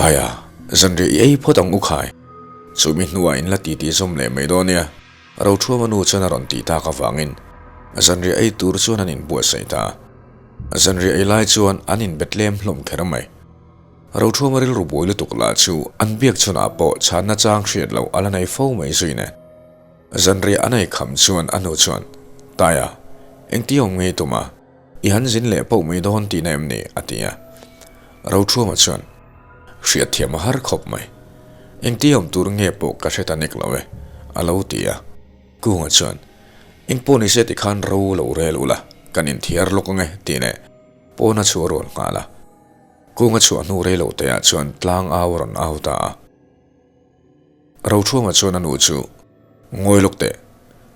Taia, zanriah i ei phawt ang u khai. Chumi hnuah in la titi zawm leh mai dawn nia, Rothuama nu chuan a rawn tih tak avangin zanriah ei tur chuan an inbuatsaih ta a. Zanriah ei lai chuan an inbetlem hlawm kher mai. Rothuama rilru buai lutuk lah chu an biak chhunah pawh chhanna chang hriat loh a la nei fo mai zui nen. Zanriah an ei kham chuan a nu chuan, Taia, engti awm ngei tum a? I han zin leh poh mai dawn tihna em ni? a ti a. Rothuama chuan, Hriatthiam a har khawp mai. Engti awm tur nge pawh ka hre ta nek lo e, a lo ti a. Kunga chuan, Eng pawh ni se tikhan ro lo rel ula, kan inthiar lawk ang e, tih leh pawna chu a rawn nghal a. Kunga chhuah hnu rei lo teah chuan tlang au a rawn au ta a. Rothuama chuan a nu chu, Ngawi lawk teh,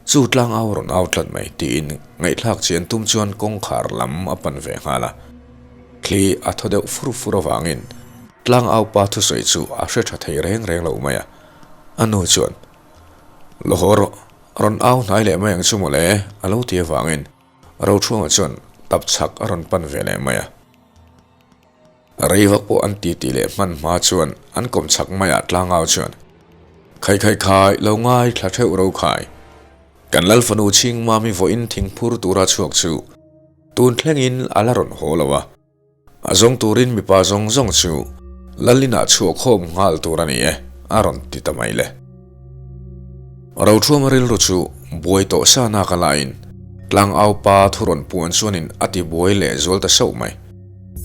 chu tlang au rawn au tlat mai, tiin ngaihthlak chian tum chuan kawngkhar lam a pan ve nghal a. Thli a thaw deuh fur fur avangin tlang au pa thusawi chu a hre tha thei reng reng lo mai a. A nu chuan, Lo haw rawh, rawn au hnai leh mai ang chu mawle, a lo ti avangin Rothuama chuan tap chhak a rawn pan ve leh mai a. Rei vak pawh an titi leh hman hma chuan an kawm chhak maiah tlangau chuan, Khai khai khai, lo ngai thla theuh ro khai. Kan lal fanu chhing mami vawiin thingphur tura chhuak chu tun thlengin a la rawn haw lo a. A zawng turin mipa zawng zawng chu lal inah chhuah khawm nghal tur a ni e, a rawn ti ta mai le. Rothuama rilru chu buai tawh sa nak a laiin tlangau pa thu rawn puan chuanin a ti buai leh zual ta sauh mai.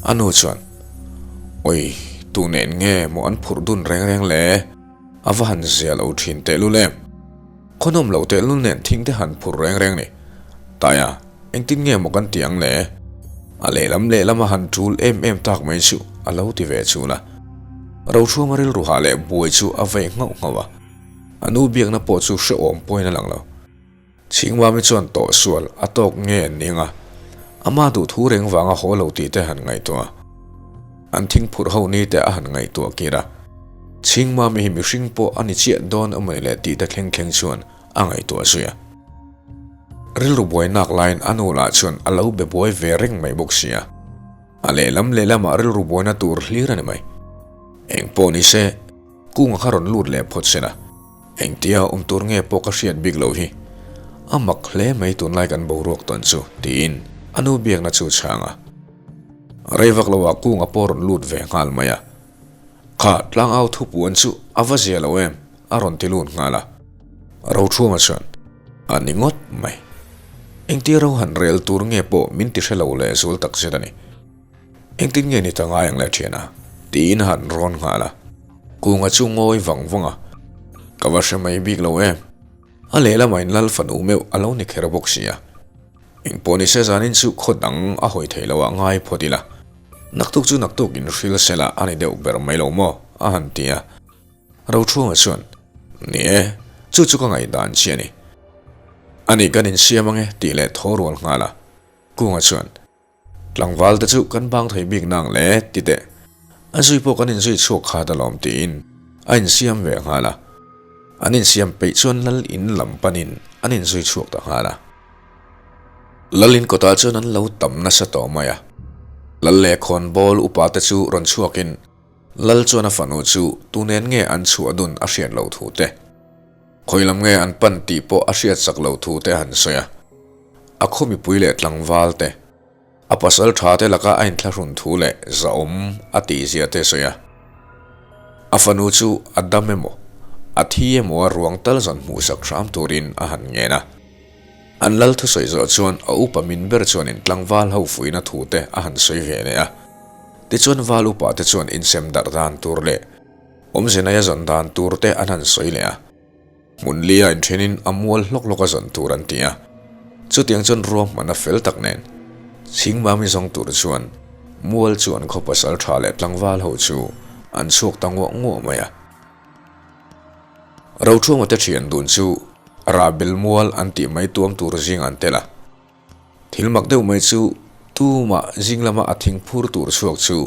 A nu chuan, Oi, tu nen nge maw an phurh dun reng reng le? A va han zia lo thin tehlul em? Khawnawm lo tehlul nen thing te han phurh reng reng ni. Taia, engtin nge maw kan ti ang le? A lehlam lehlam a han tul em em tak mai chu a lo ti ve chul a. Rothuama rilru hah leh buai chu a vei nghauh nghauh a. A nu biakna pawh chu hrehawm pawhin a lang lo. Chhingmami chuan tawhsual a tawk nge an ning a, ama duh thu reng vanga haw lo tih te han ngaihtuah a, an thingphurh ho ni te a han ngaihtuah kir a, Chhingmami hi mihring pawh a ni chiah dawn amawni le tih te thleng thleng chuan a ngaihtuah zui a. Rilru buai nak laiin a nu lah chuan a lo be buai ve reng mai bawk si a, a lehlam lehlamah rilru buaina tur hlir a ni mai. Engpawh ni se, Kunga kha rawn lut leh phawt se la. Engtia awm tur nge pawh ka hriat bik loh hi. A mak hle mai tunlai kan boruak tawn chu, tiin a nu biakna chu chhang a. Rei vak loah Kunga pawh rawn lut ve nghal mai a. Kha tlangau thupuan chu a va zia lo em? a rawn ti lut nghal a. Rothuama chuan, A ni ngawt mai. Engtia ro han rel tur nge pawh min ti hre lo leh zual tak zet a ni. Engtin nge ni ta ngai ang le thiana? Tiin han rawn nghal a. Kunga chu ngawi vang vang a, Ka va hre mai bik lo em? A lehlamah in lal fanu meuh a lo ni kher bawk si a. Engpawh ni se zanin chu khaw dang a hawi thei lo ah ngai phawt ila. Naktuk chu naktuk in hril sela a ni deuh ber mai lo maw? a han ti a. Rochhunga chuan, Ni e, chu chu ka ngaihdan chi a ni. Ani kan insiam ange tih leh thaw rual nghal a. Kunga chuan, Tlangval te chu kan bang thei bik nang le ti teh. A zui pawh kan inzui chhuak khat alawm tiin a insiam ve nghal a. An insiam peih chuan lal in lam panin an inzui chhuak ta nghal a. Lal in kawtah chuan an lo tam nasa tawh mai a. Lal leh khawnbawl upa te chu rawn chhuakin Lal chuan a fanu chu tu nen nge an chhuah dun a hriat loh thu te, khawi lam nge an pan tih pawh a hriat sak loh thu te a han sawi a. A khaw mipui leh tlangval te, a pasal tha te laka a inthlahrun thu leh zahawm a tihzia te a sawi a. A fanu chu a dam emaw, a thi emaw a ruang tal zawn hmuhsak hram turin a han ngen a. An lal thusawi zawh chuan a upa min ber chuanin tlangval ho fuihna thu te a han sawi ve leh a. Tichuan val upa te chuan insem darh dan tur leh awmze neia zawn dan tur te an han sawi leh a. Hmun lia inthenin a mual hlawk hlawk a zawn tur an ti a. Chutiang chuan ruahman a fel tak nen Chhingmami zawng tur chuan mual chu an khaw pasal tha leh tlangval ho chu an chhuak ta nguah nguah mai a. Rochhunga te thian dun chu Rahbel mual an tih mai tuam tur zing an tel a. Thil mak deuh mai chu tumah zing lama a thing phur tur chhuak chu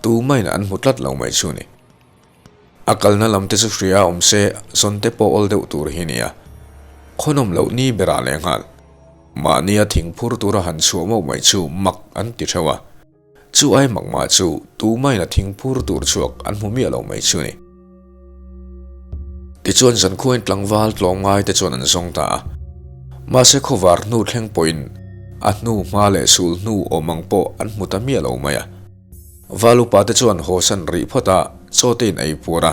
tumain an hmu tlat lo mai chu ni. A kalna lam te chu hria awm se zawn te pawh awl deuh tur hi nia. Khawnawm loh ni berah leh nghal. Mahnia thing phur tura han chhuah mauh mai chu mak an ti theuh a. Chu ai mak mah chu tumain a thing phur tur chhuak an hmu miah lo mai chu a ni. Tichuan zankhuain tlangval tlawmngai te chuan an zawng ta a. Mahse khawvar hnu thleng pawhin a hnu hma leh sul hnu awm ang pawh an hmu ta miah lo mai a. Val upa te chuan hawsan rih phawt a, chaw te in ei puar a,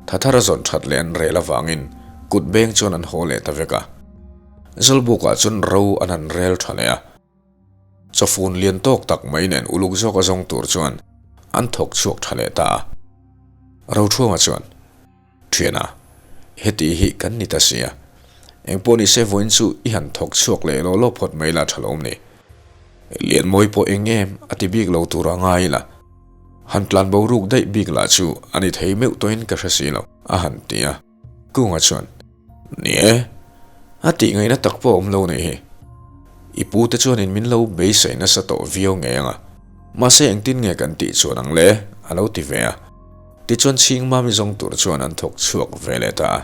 thathar a zawn that leh an rel avangin kut beng chuan an haw leh ta vek a. Zawlbukah chuan ro an han rel tha leh a. Chawfun lian tawk tak mai nen uluk zawk a zawng tur chuan an thawk chhuak tha leh ta a. Rothuama chuan, Thiana, heti hi kan ni ta sia. Engpawh ni se vawiin chu i han thawk chhuak leh law law phawt mai la tha lo ni. Lianmawi pawh eng em a ti bik lo tur a ngai ila. Han tlan boruk daih bik lah chu a ni thei meuh tawhin ka hre si lo, a han ti a. Kunga chuan, Ni e, a tih ngaihna tak pawh a awm lo nih hi. I pu te chuanin min lo beisei nasa tawh viau ngei ang a, mahse engtin nge kan tih chuan ang le? a lo ti ve a. Tichuan Chhingmami zawng tur chuan an thawk chhuak ve leh ta a.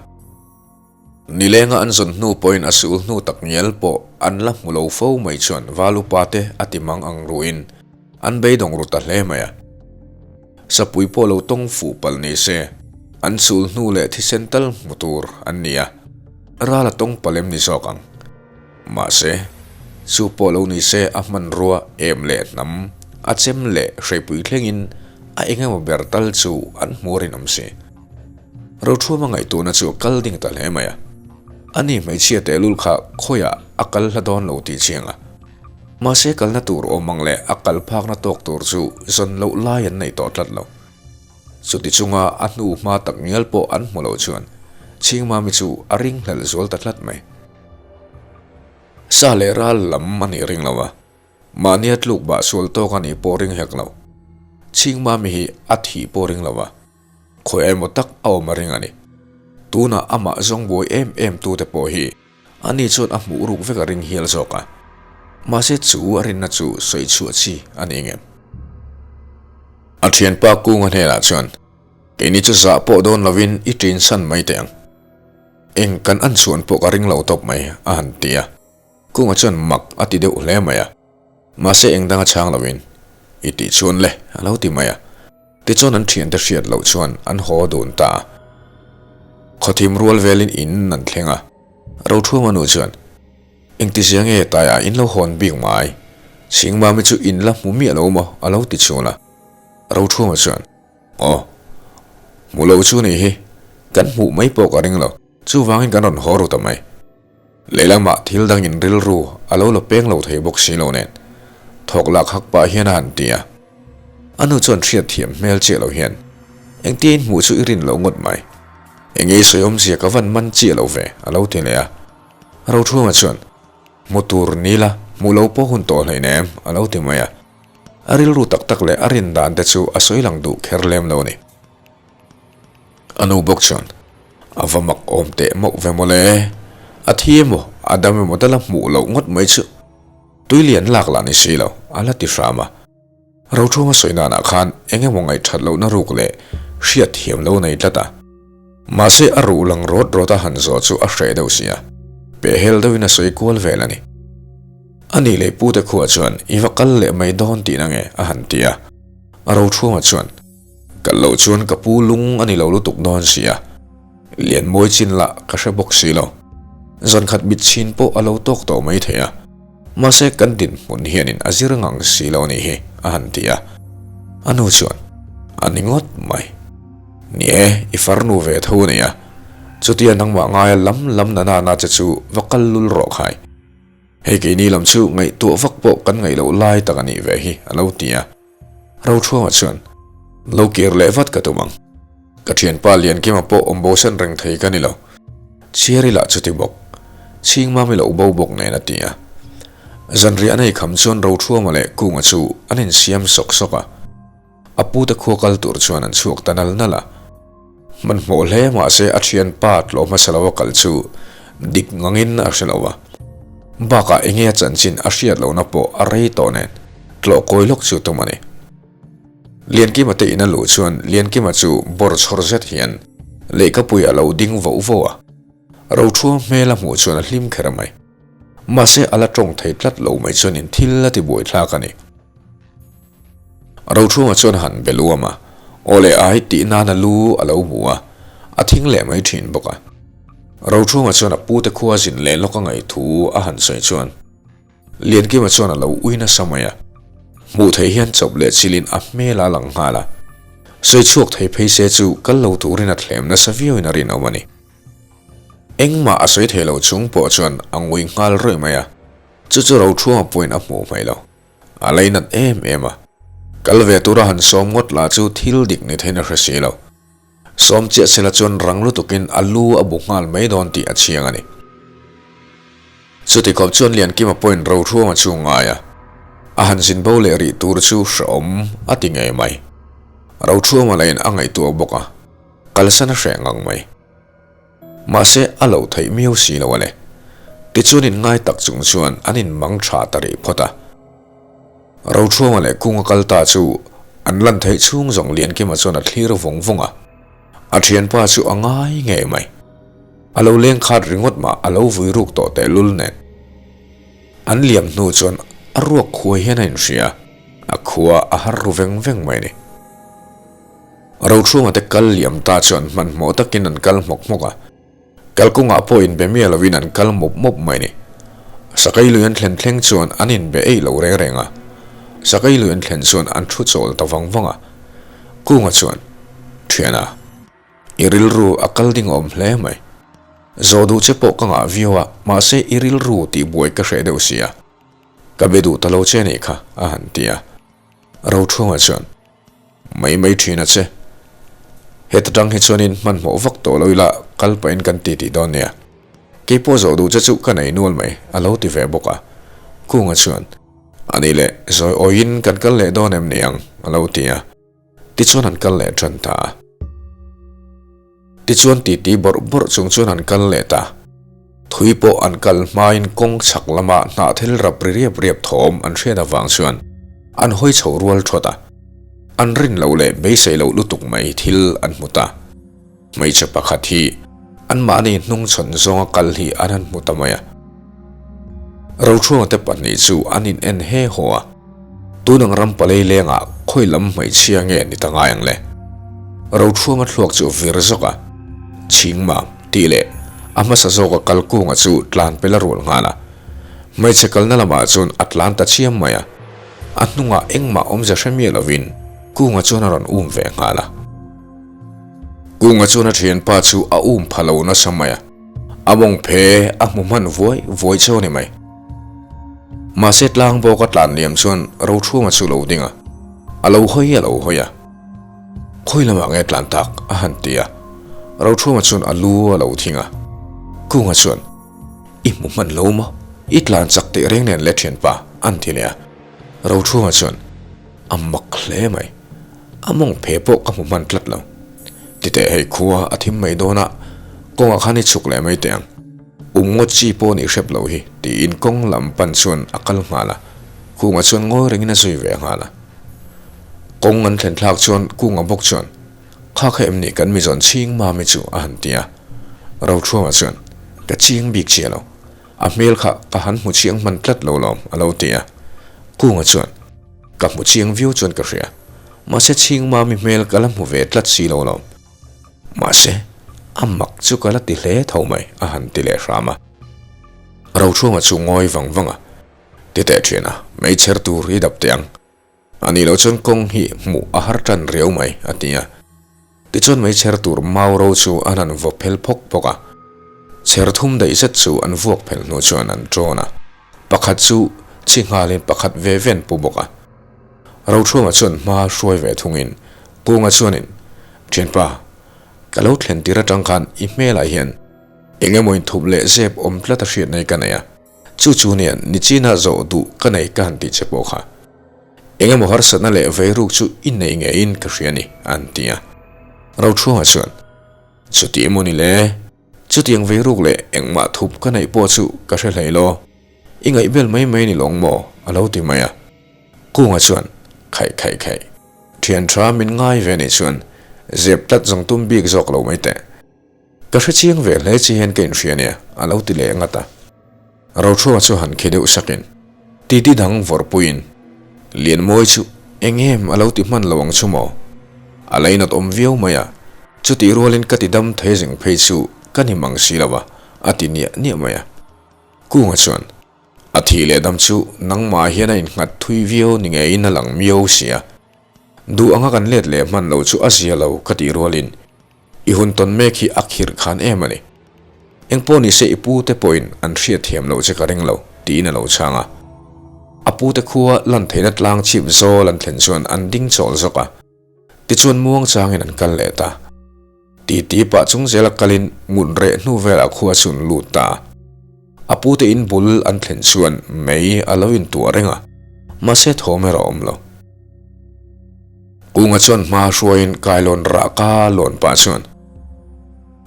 Nilenga an zawn hnu pawhin a sul hnu tak ngial pawh an la hmu lo fo mai chuan Val upa te a ti mang ang ruin an beidawng ru ta hle mai a. Sapui pawh lo tawng fuh palh ni se, an sul hnu leh thisen tal hmu tur an ni a, ral a tawng palh em ni zawk ang. Mahse, chu pawh lo ni se a hmanrua em leh hnam, a chem leh hreipui thlengin a eng emaw ber tal chu an hmu rinawm si. Rothuama ngaihtuahna chu a kal ding ta hle mai a, ani hmeichhia tehlul kha khawiah a kal hla dawn lo tih chiang a. Mahse kalna tur awm ang leh a kal phakna tawk tur chu zawn loh lai an nei tawh tlat lo. Chuti chunga a hnu hma tak ngial pawh an hmu loh chuan Chhingmami chu a ringhlelh zual ta tlat mai. Sa leh ral lam a nih ring lo a, mahnia tluk bah sual tawk a nih pawh ring hek lo. Chhingmami hi a thih pawh ring lo a, khawi emaw tak a awm a ring a ni. Tunah amah zawng buai em em tute pawh hi Ani chuan a hmuh ruk vek a ring hial zawk a, mahse chu a rinna chu sawi chhuah chi a ni ngem. A thianpa Kunga hnenah chuan, Keini chu zah pawh dawn lovin i ṭin san mai teh ang. Eng kan an chhuan pawh ka ring lo tawp mai, a han ti a. Kunga chuan mak a ti deuh hle mai a, mahse eng danga chhang lovin, I tih chuan le, a lo ti mai a. Tichuan an thiante hriat loh chuan an haw dun ta a. Khawthim rual velin in an thleng a. Rothuama nu chuan, Engtizia nge taiah in lo hawn bik mai? Chhingmami chu in la hmu miah lo maw? a lo ti chhun a. Rothuama chuan, Aw, hmu lo chu nih hi, kan hmuh mai pawh ka ring lo, chuvangin kan rawn haw ru ta mai. Lehlamah thil dangin rilru a lo la peng lo thei bawk si lo nen, thawk lak hak pah hian a han ti a. A nu chuan hriat thiam hmel chiah lo hian, Engtia in hmuh chu i rin loh ngawt mai. Eng ei sawi awmzia ka van man chiah lo ve, a lo ti leh a. Rothuama chuan, Hmu tur ni la, hmuh lo pawh hun tawh hleinem, a lo ti mai a. A rilru tak tak leh a rin dan te chu a sawi lang duh kher lem lo a ni. A nu bawk chuan, A va mak awm teh mauh ve maw le? A thi emaw, a dam emaw te la hmuh loh ngawt mai chu. Tui lian lak lah ni si lo, a la ti hram a. Rothunga sawi nanah khan eng emaw ngaihthat lohna ruk leh hriat thiam lo nei tlat a. Mahse a ruh lang rawt rawt a han zawh chu a hreh deuh si a, pehhel deuhin a sawi kual vel a ni. A nih leh pute khuah chuan i va kal leh mai dawn tihna nge a han ti a. Rothunga chuan. Kal loh chuan ka pu lung a ni lo lutuk dawn si a, Lianmawi chin lah ka hre bawk si lo. Zankhat mit chhin pawh a lo tawk tawh mai thei a, mahse kan dinhmun hianin a zir ngang si lo nih hi, a han ti a. A nu chuan, A ni ngawt mai. Ni e, i farnu ve tho a ni a, chutia nangmah ngaia lam lam na nana che chu va kal lul rawh khai. Hei keini lam chu ngaihtuah vak pawh kan ngaih loh lai tak a nih ve hi, a lo ti a. Rothuama chuan, Lo kir leh vat ka tum ang. Ka thianpa Liankima pawh awm bo sen reng thei ka ni lo. Chhiar ila chuti bawk. Chhingmami lo bo bawk nen a ti a. Zanriah nei kham chuan Rothuama leh Kunga chu an insiam sawk sawk a. A pute khua kal tur chuan an chhuak ta nal nal a. Hmanhmawh hle mahse a thianpa tlawh hmasa lo a kal chu dik ngangin a hre lo a. Bakah enge a chanchin a hriat lohna pawh a rei tawh nen tlawh kawi lawk chu tum a ni. Liankima te in a luh chuan Liankima chu bawr chhawr zet hian lehkhapui a lo ding voh voh a. Rothua hmel a hmuh chuan a hlim kher mai. Mahse a la tawng thei tlat lo mai chuanin thil a ti buaithlak a ni. Rochhunga chuan a han be luam a, aw leh ai tih nan a lu a lo bu a, a thing leh mai thin bawk a. Rochhunga chuan a pute khua zin leh lawk a ngaih thu a han sawi chuan Liankima chuan a lo ui nasa mai a, hmuh theih hian chawp leh chilin a hmel a lang nghal a, sawi chhuak thei phei se chu kal lo turin a thlem nasa viauin a rinawm a ni. Engmah a sawi thei lo chung pawh chuan a ngui nghal rawih mai a, chu chu Rochhunga pawhin a hmuh hmaih lo. A lainat em em a, kal ve tura han sawm ngawt lah chu thil dik ni theiin a hre si lo. Sawm chiah sela chuan rang lutukin a lu a bu nghal mai dawn tih a chiang a ni. Chuti khawp chuan Liankima pawhin Rohruama chu ngai a, a han zin bo leh rih tur chu hrehawm a ti ngei mai. Rohruama lahin a ngaihtuah bawk a, kalsan a hreh ngang mai. Mahse a lo theih miau si lo a le. Tichuan inngai tak chung chuan an inmang tha ta rih phawt a. Rochhuanga leh Kunga kal ta chu an lan theih chhung zawng Liankima chuan a thlir vawng vawng a. A thianpa chu a ngai ngei mai. A lo leng khat ringawt mah a lo vui ruk tawh tehlul nen. An liam hnu chuan a ruak khuai hian a inhria, a khua a har ru veng veng mai ni. Rochhunga te kal liam ta chuan hmanhmawh takin an kal hmawk hmawk a, kalkawngah pawh inbe miah lovin an kal mawp mawp mai ni. Sakei lui an thlen thleng chuan an inbe eih lo reng reng a, Sakei lui an thlen chuan an thu chawl ta vang vang a. Kunga chuan, Thiana, i rilru a kal ding awm hle mai. Zawh duh che pawh ka ngah viau a, mahse i rilru tihbuai ka hreh deuh sia. Ka be duh ta lo che nih kha, a han ti a. Rochhunga chuan, Mai mai thin a che. Heta tang hi chuanin hmanhmawh vak tawh lo ila kal pahin kan ti tih dawn nia. Keipawh zawh duh che chu ka nei nual mai a lo ti ve bawk a. Kunga chuan, A nih leh, zawi awiin kan kal leh dawn em ni ang? a lo ti a. Tichuan an kal leh tan ta a. Tichuan titi bawrh bawrh chung chuan an kal leh ta. Thui pawh an kal hmain kawng chhak lama hnahthel rap ri riap riap thawm an hriat avang chuan an hawi chho rual thawt a. An rin loh leh beisei loh lutuk mai thil an hmu ta. Hmeichhe pakhat hi anmahni hnungchhawn zawnga kal hi an han hmu ta mai a. Rochhuanga te pahnih chu an in en he haw a. Tun ang ram palei lengah khawi lam hmeichhia nge ni ta ngai ang le? Rochhuanga thluak chu vir zawk a, Chhingmam tih leh a hmasa zawka kal kunga chu tlan pel a rual nghal a. Hmeichhe kalna lamah chuan a tlan ta chiam mai a, a hnungah engmah awmze hre miah lovin kunga chuan a rawn um ve nghal a. Kunga chuan a thianpa chu a um pha lo nasa mai a. A mawng phe a hmu hman vuai vuai cheu a ni mai. Mahse tlang bawk a tlan liam chuan Rochhunga chu lo ding a, a lo hawi a lo hawi a. Khawi lamah nge tlan tak a han ti a, Rochhunga chuan a lu a lo thing a. Kunga chuan, I hmu hman lo maw? I tlan chak teh reng nen le thianpa an ti leh a. Rochhunga chuan, A mak hle mai. A mawng phe pawh ka hmu hman tlat lo. Titeh hei khua a thim mai dawn a, kawngah khan i chhuk leh mai teh ang. Um ngawt chi pawh nih hrep lo hi, tiin kawng lam pan chuan a kal nghal a. Kunga chuan ngawi rengin a zui ve nghal a. Kawng an thlen thlak chuan Kunga bawk chuan, Kha kha em ni kan mi zawn chhing mami chu a han ti a. Rothruama chuan, Ka ching bik chiah lo. A hmel kha ka han hmu chiang hman tlat lo lawm a lo ti a. Kunga chuan, Ka hmu chiang viau chuan ka hria. Mahse chhing mami hmel ka la hmu ve tlat si lo lawm. Mahse, a mak chu ka la ti hle tho mai a han ti leh hram a. Rochhunga chu ngawi vang vang a, Ti teh thin a, meichher tur i dap teh ang. A nih loh chuan kawng hi hmuh a har tan riau mai a ti a. Tichuan meichher tur mau ro chu an han vaw phel phawk phawk a. Chher thum daih zet chu an vuak phel hnu chuan an ṭawn a. Pakhat chu chhi nghalin pakhat ve ve an pu bawk a. Rochhuama chuan hma hruai ve thungin Kunga chuanin, Thianpa, ka lo thlen tir atang khan i hmelah hian eng emaw inthup leh zep awm tlat a hriat nei ka nei a. Chu chu nen nichina zawh duh ka nei ka han tih che pawh kha. Eng emaw harsatna leh veiruk chu i nei ngeiin ka hria ni, an ti a. Rochhuama chuan, Chuti emaw ni le? Chutiang veiruk leh engmah thup ka neih pawh chu ka hre hlei lo. I ngaihbel mai mai ni lawng maw? a lo ti mai a. Kunga chuan, Khaih khaih khaih. Thian tha min ngai ve nih chuan zep tlat zawng tum bik zawk lo mai teh. Ka hre chiang ve hle chi hian ka inhria nia, a lo ti leh ngat a. Rochhunga chu han khi deuh sakin, titi dang vawrhpuiin, Lianmawi chu Eng em a lo ti hman lo ang chu maw? A lainat awm viau mai a, chutih rualin ka ti dam thei zeng phei chu ka ni mang si lo a, a ti niah niah mai a. Kunga chuan, A thih leh dam chu nangmah hian a innghat thui viau ni ngeiin a lang miau si a. Duh anga kan let leh hman lo chu a zia lo ka tih rualin i hun tawn mek hi a khirh khan em a ni. Engpawh ni se i pu te pawhin an hriat thiam loh che ka ring lo tiin a lo chhang a. A pu te khua lan theihna tlang chhip zawl an thlen chuan an ding chawl zawk a. Tichuan muang changin an kal leh ta. Titi pah chung zela kalin ngun reh hnu velah khua chu an lut ta. A pute in bul an thlen chuan mei a lo intuah reng a, mahse thawm erawh a awm lo. Kunga chuan hma hruaiin kailawn rah ka lawn pah chuan,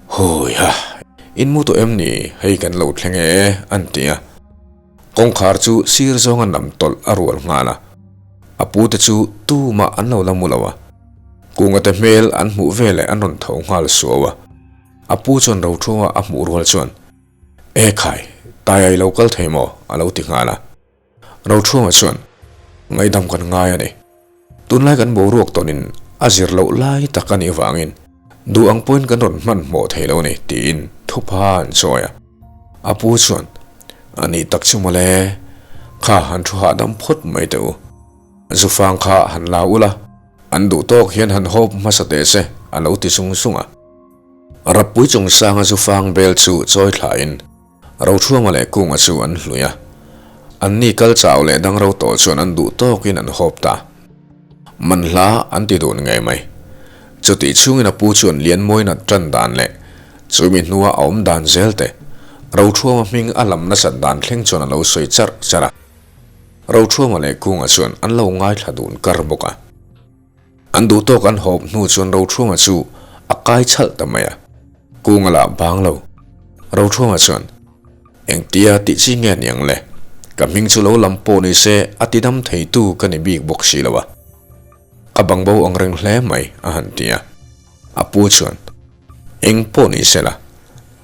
Hui ha, in mu tawh em ni, hei kan lo thleng e, an ti a. Kawngkhar chu sir zawnga nam tawlh a rual nghal a, a pute chu tumah an lo la mu lo a. Kungate hmel an hmuh veleh an rawn tho nghal suau a, a pu chuan Rothunga a hmuh rual chuan, E khai, Taia i lo kal thei maw? a lo ti nghal a. Rothunga chuan, Ngaihdam kan ngai a ni. Tunlai kan boruak tawnin a zir loh lai tak a nih vangin duh ang pawhin kan rawn hmanhmawh thei lo a ni, tiin thupha an chawi a. A pu chuan, A nih tak chu mawle, kha han thu hahdam phawt mai teh u. Zufang kha han la ula, an duh tawk hian han hawp hmasa teh se, a lo ti sung sung a. Rappui chungsanga zufang bel chu chawi thlain Rochhuanga leh Kunga chu an hlui a. Anni kal chau leh dang ro tawh chuan an duh tawkin an hawp ta. Manhla an ti dun ngei mai. Chutih chhungin a pu chuan Lianmawi nat tan dan leh chumi hnua a awm dan zel te, Rochhuanga hming a lam nasat dan thleng chuan a lo sawi charh charh a. Rochhuanga leh Kunga chuan an lo ngaithla dun kar bawk a. An duh tawk an hawp hnu chuan Rochhuanga chu a kai chhalh ta mai a, Kunga lah bang lo. Rochhuanga chuan, Engtia tih chi nge niang le? Ka hming chu lo lam pawh ni se a ti dam theitu ka ni bik bawk si lo a. Ka bang bo ang reng hle mai, a han ti a. A pu chuan, Eng pawh ni se la,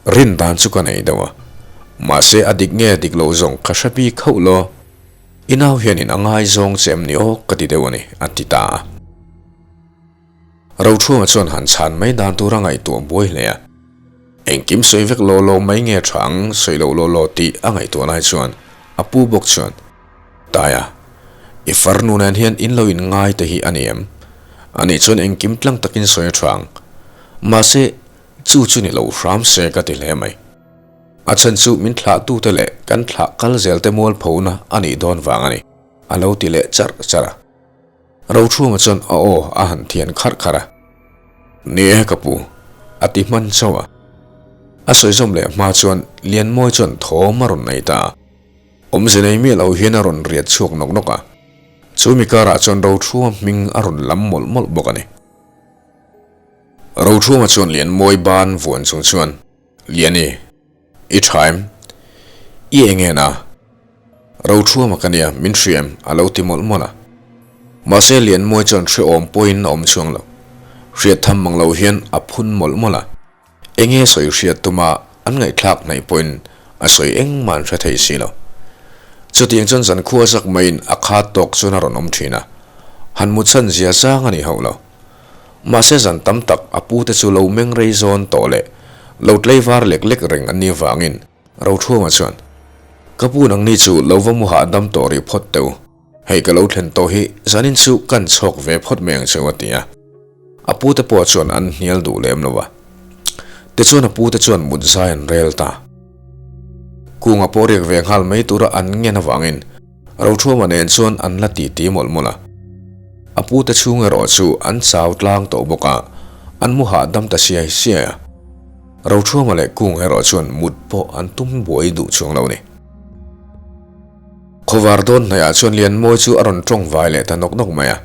rin dan chu ka nei deuh a. Mahse a dik nge dik loh zawng ka hre bik hauh lo. I nau hianin a ngaizawng che em ni aw ka ti deuh a ni, a ti ta a. Rochhunga chuan han chhan mai dan tur a ngaihtuah buai hle a. Engkim sawi vek law law mai nge tha ang sawi loh law law tih a ngaihtuah lai chuan a pu bawk chuan, Taia, i farnu nen hian in lo inngai te hi a ni em? Ani chuan engkim tlang takin sawi a tha ang. Mahse, chu chu ni lo hram se ka ti hle mai. A chhan chu min thlahtute leh kan thlah kal zelte mualphona a nih dawn vang a ni, a lo ti leh charh charh a. Rochhunga chuan a aw a han thian kharh kharh a. Ni e ka pu, a ti hman chauh a. A sawi zawm leh hma chuan Lianmawi chuan thawm a rawn nei ta a. Awmze nei miah lo hian a rawn riat chhuak nawk nawk a. Chumi karah chuan Rochhunga hming a rawn lam mawlh mawlh bawk a ni. Rochhunga chuan Lianmawi ban vuan chung chuan Liani, i tha em? I eng en a? Rochhuama ka nia, min hria em? a lo ti mawlh mawlh a. Mahse Lianmawi chuan hrehawm pawhin a awm chuang lo. Hriat tham mang lo hian a phun mawlh mawlh a. Enge sawi hriat tuma an ngaihthlak hnaih pawhin a sawi engmah an hre thei si lo. Chutiang chuan zankhua zak maiin a khat tawk chuan a rawn awm thin a. Han mutchhan zia zang a ni hauh lo. Mahse zan tam tak a pute chu lo meng rei zawn tawh leh lo tlei var lek lek reng an nih vangin Rochhuanga chuan, Ka pu nangni chu lo va mu hahdam tawh rih phawt teh u, hei ka lo thlen tawh hi zanin chu kan chhawk ve phawt mai ang cheu a ti a. A pute pawh chuan an hnial duh lem lo a. Tichuan a pute chuan mut zai an rel ta. Kunga pawh riak ve nghal mai tura an ngen avangin Rochhuama nen chuan an la titi mawlh mawlh a. A pute chhung erawh chu an chau tlang tawh bawk a, an mu hahdam ta siai siai a. Rochhuama leh Kung erawh chuan mut pawh an tum buai duh chuang lo a ni. Khawvar dawn hnaihah chuan Lianmawi chu a rawn tawng vai leh ta nawk nawk mai a.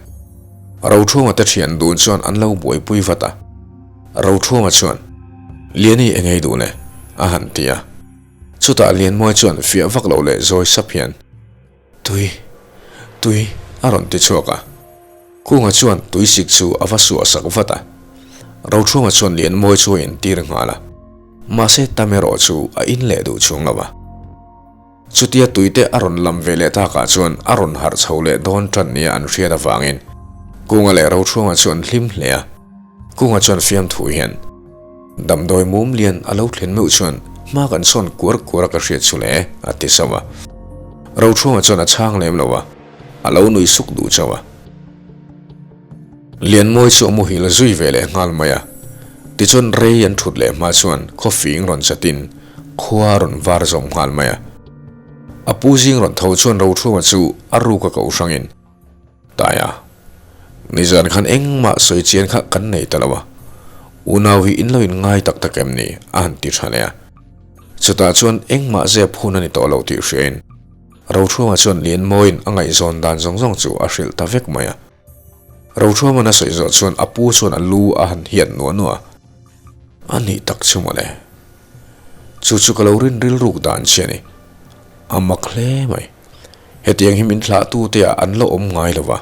Rochhuama te thian dun chuan an lo buaipui vat a. Rochhuama chuan, Liani engei duh le? a han ti a. Chutah Lianmawi chuan fiah vak loh leh zawi sap hian, Tui, tui, a rawn ti chhuak a. Kunga chuan tui sik chu a va suah sak vat a. Rochhunga chuan Lianmawi chu a intir nghal a. Mahse tam erawh chu a in leh duh chhung lo a. Chutia tuite a rawn lam ve leh takah chuan a rawn harh chho leh dawn tan nia an hriat avangin. Kunga leh Rochhuanga chu an hlim hle a, Kunga chuan fiamthu hian, Damdawi mum lian a lo thlen meuh chuan hma kan sawn kuar kuar a ka hriat chu le, a ti zauh a. Rochhuanga chuan a chhang lem lo a, a lo nui suk duh chauh a. Lianmawi chu a muhil zui ve leh nghal mai a, tichuan rei an thut leh hma chuan khawfing rawn chatin khua a rawn var zawm nghal mai a. A pu zing rawn tho chuan Rochhuanga chu a ruk a ko hrangin, Taia, nizan khan engmah sawi chian kha kan nei ta lo a, unau hi in lo in ngai tak tak em ni? a han ti tha leh a. Chutah chuan engmah zep hun a ni tawh lo tih hriain Rochhuanga chuan Lianmawiin a ngaihzawn dan zawng zawng chu a hrilh ta vek mai a. Rochhuama'n a sawi zawh chuan a pu chuan a lu a han hiat nuah nuah a, A nih tak chu mawle. Chu chu ka lo rin rilruk dan chi a ni. A mak hle mai. Hetiang hi min thlahtute ah an la awm ngai lo va,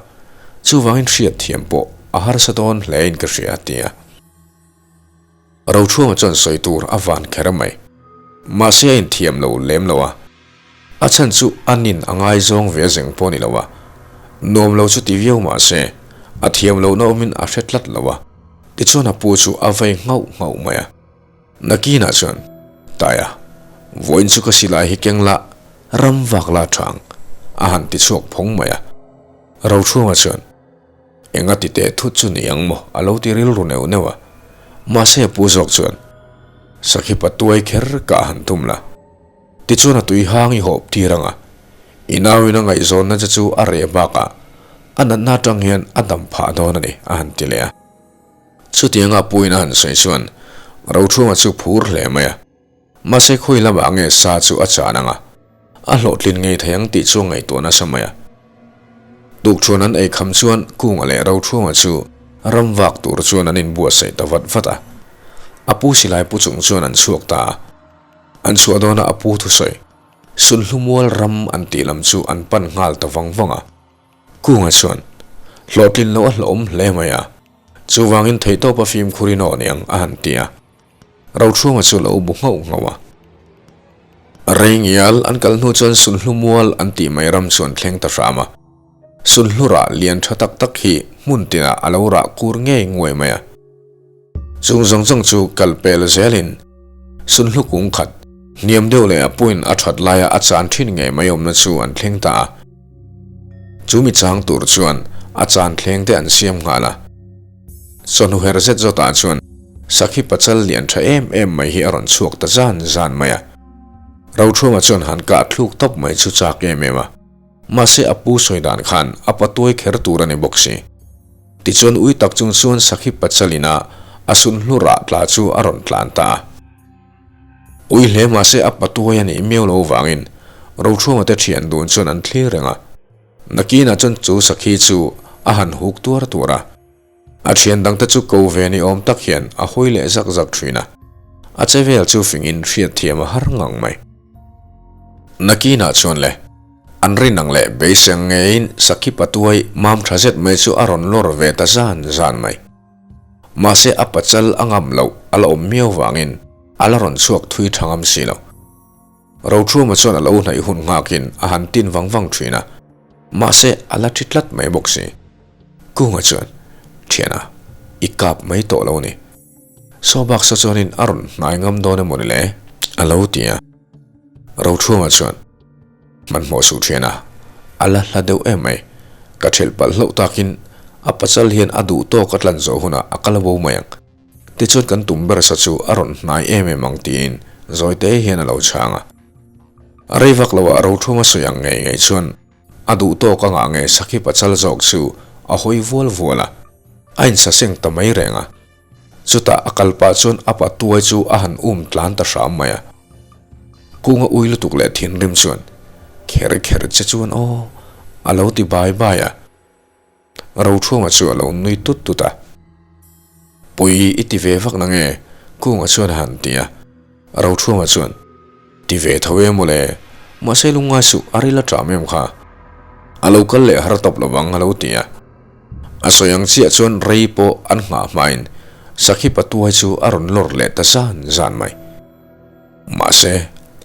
chuvangin hriat thiam pawh a harsa dawn hle in ka hria, a ti a. Rochhuanga chuan sawi tur a van kher mai. Mahse a inthiam lo lem lo a, a chhan chu a nin a ngaizawng ve zeng pawh a ni lo a, nuam lo chu ti viau mahse a thiam lohna awmin a hre tlat lo a, tichuan a pu chu a vei nghauh nghauh mai a. Nakinah chuan, Taia, vawiin chu ka silai hi keng la, ram vak la thang, a han ti chhuak phawng mai a. Rochhuanga chuan, Enga ti teh thut chu ni ang maw? a lo ti rilru neuh neuh a. Mahse a pu zawk chuan, Sakhi patuai kher ka han tum la. Tichuan a tui hang i hawp tir ang a, i nauin a ngaihzawnna che chu a reh bakah a natna atang hian a dam phah dawn a ni, a han ti leh a. Chutianga puiin a han sawi chuan Rochhunga chu phur hle mai a, mahse khawi lamah nge sa chu a chan ang a, a hlawhtlin ngei thei ang tih chu a ngaihtuah nasa mai a. Tukṭhuan an ei kham chuan Kunga leh Rochhunga chu ram vak tur chuan an inbuatsaih ta vat vat a, a pu silai pu chung chuan an chhuak ta a, an chhuah dawnah a pu thusawi Sunhlumual ram an tih lam chu an pan nghal ta vang vang a. Kunga chuan, Hlawhtlin loh a hlawhawm hle mai a, chuvangin theihtawpa fimkhur in aw niang a han ti a. Rochhunga chu lo bu nghauh nghauh a. Reingial an kal hnu chuan Sunhlu mual an tih mai ram chu an thleng ta hram a. Sunhlu rah lian tha tak tak hi hmun tinah a lo rah kur ngei nguai mai a. Chung zawng zawng chu kal pel zelin Sunhlu kung khat, hniam deuh leh a puin a that laia a chan thin ngei mai awmna chu an thleng ta a. Chu mi chang tur chuan a chan thleng te an siam nghal a. Chawhnu her zet zawtah chuan Sakhi pachal lian tha em em mai hi a rawn chhuak ta zan zan mai a. Rochhunga chuan han kah thluk tawp mai chu chak em em a. Mahse a pu sawi dan khan a patuai kher tur a ni bawk si. Tichuan ui tak chung chuan Sakhi pachalin a a sunhlu rah tla chu a rawn tlan ta a. Ui hle mahse a patuai a nih miau lo vangin Rochhuanga te thian dun chuan an thlir reng a. Nakinah chuan chu Sakhi chu a han huk tuar tuar a. A thian dangte chu ko ve ni awm tak hian a hawi leh zak zak thin a, a che vel chu fingin hriatthiam a har ngang mai. Nakinah chuan le, an rin ang leh beiseng ngeiin Sakhi patuai mam tha zet mai chu a rawn lawr ve ta zan zan mai. Mahse a pachal a ngam loh a la awm miau vangin a la rawn chhuak thui tha ngam si lo. Rochhuma chuan a lo hnaih hun nghakin a han tin vang vang thin a, mahse a la thi tlat mai bawk si. Kunga chuan, Thiana, i kap mai tawh lo ni. Saw bak saw chuanin a rawn hnai ngam dawn emaw ni le? a lo ti a. Rochhuma chuan, Hmanhmawh suh thiana, a la hla deuh em mai. Ka thelh palh hlauh takin a pachal hian a duh tawk a tlan zawh hunah a kal bo mai ang. Tichuan kan tum ber sa chu a rawn hnai em em ang tiin Zawite hian a lo chhang a. A rei vak lo ah Rothuma sawi ang ngei ngei chuan a duh tawk a ngah nge Sakhi pachal zawk chu a hawi vual vual a, a insaseng ta mai reng a. Chutah a kal pah chuan a patuai chu a han um tlan ta hram mai a. Kunga ui lutuk leh thinrim chuan kher kher che chuan aw a lo ti bai bai a. Rochhunga chu a lo nui tut tut a. Pui i ti ve vak na nge? Kunga chuan a han ti a. Rochhunga chuan, Ti ve tho e mawle, mahse lungngai suh a ril a ṭam em kha. A lo kal leh har tawp lovang a lo ti a. A sawi ang chiah chuan rei pawh an nghah hmain Sakhi patuai chu a rawn lawr leh ta zan zan mai. Mahse,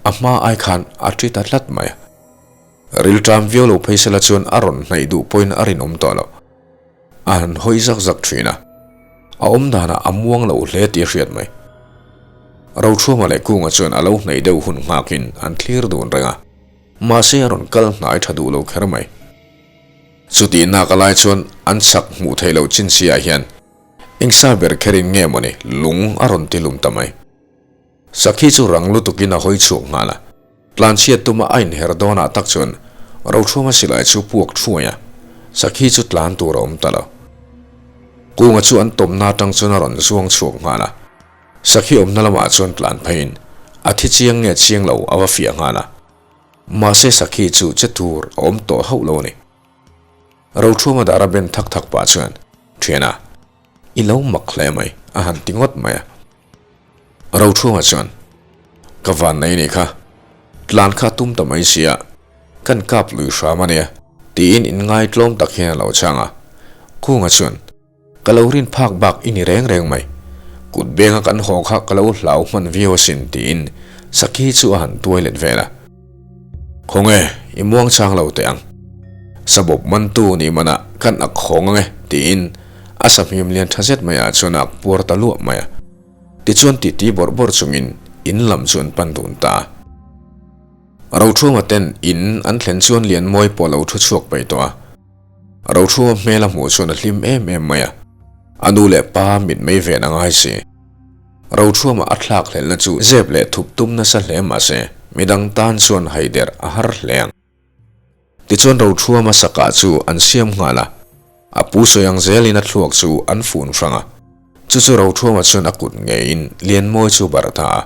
a hma ai khan a ṭi ta tlat mai a. Rilṭam viau lo phei sela chuan a rawn hnaih duh pawhin a rinawm tawh lo. a han hawi zak zak thin a, a awm danah a muang lo hle tih a hriat mai. Rochhuama leh Kunga chuan a lo hnaih deuh hun nghakin an thlir dun reng a, mahse a rawn kal hnai tha duh lo kher mai. Chutih nak a lai chuan an chak hmuh theih loh chin si ah hian eng sa ber kherin nge mawni lung a rawn ti lum ta mai. Sakhi chu rang lutukin a hawi chhuak nghal a, tlanchhiat tuma a inher dawnah tak chuan Rochhuama silai chu puak thuai a, Sakhi chu tlan tur a awm ta lo. Kunga chu an tawmna atang chuan a rawn zuang chhuak nghal a, Sakhi awmna lamah chuan tlan pheiin a thi chiang nge chiang lo a va fiah nghal a, mahse Sakhi chu che tur a awm tawh hauh lo a ni. Rochhuama dar a ben thak thak pah chuan, Thiana, i lo mak hle mai, a han ti ngawt mai a. Rochhunga chuan, Ka van nei nih kha, tlan kha tum ta mai sia, kan kap lui hram a nia, tiin inngaitlawm tak hian a lo chhang a. Kunga chuan, Ka lo rin phak bak i ni reng reng mai, kut benga kan haw kha ka lo hlau hman viau asin, tiin Sakhi chu a han tuai let vel a. Khawnge, i muang chang lo teh ang. Sabawp mantu nih manah kan ak hawng ang e, tiin a sahmim lian tha zet maiah chuan a ak puar ta luah mai a. Tichuan titi bawrh bawrh chungin in lam chu an pan dun ta a. Rochhunga ten in an thlen chuan Lianmawi pawh a lo thu chhuak peih tawh a. Rochhunga hmel a hmuh chuan a hlim em em mai a. A nu leh pa mitmei ven a ngai si. Rochhunga a thlak hlelhna chu zep leh thup tum nasa hle mahse midang tan chuan haider a har hle ang. Tichuan Rochhuama sakah chu an siam nghal a, a pu sawi ang zelin a thluak chu an fun hrang a, chu chu Rochhuama chuan a kut ngeiin Lianmawi chu barh ta a.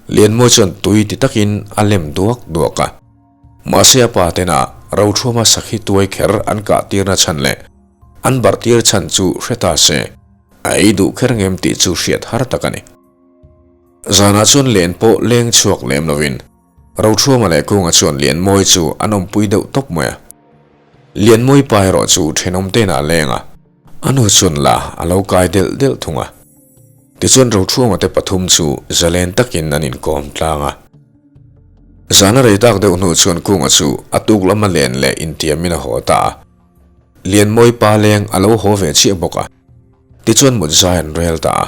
Lianmawi chuan tui ti takin a lem duak duak a. Mahse a pa tena Rochhuama sakhi tuai kher an kah tirna chhan leh an barh tir chhan chu hre ta se, a ei duh kher ngem tih chu hriat har tak a ni. Zanah chuan len pawh leng chhuak lem lovin Rochhuama leh Kunga chuan Lianmawi chu an awmpui deuh tawp mai a. Lianmawi pa erawh chu thenawm te'n a leng a, a nu chuan la a lo kai delh delh thung a. Tichuan Rochhuama te pathum chu zalen takin an inkawm tlang a. Zan a rei tak deuh hnu chuan Kunga chu a tuk lama len leh intiamin a haw ta a. Lianmawi pa leng a lo haw ve chiah bawk a. Tichuan mut zai an rel ta a.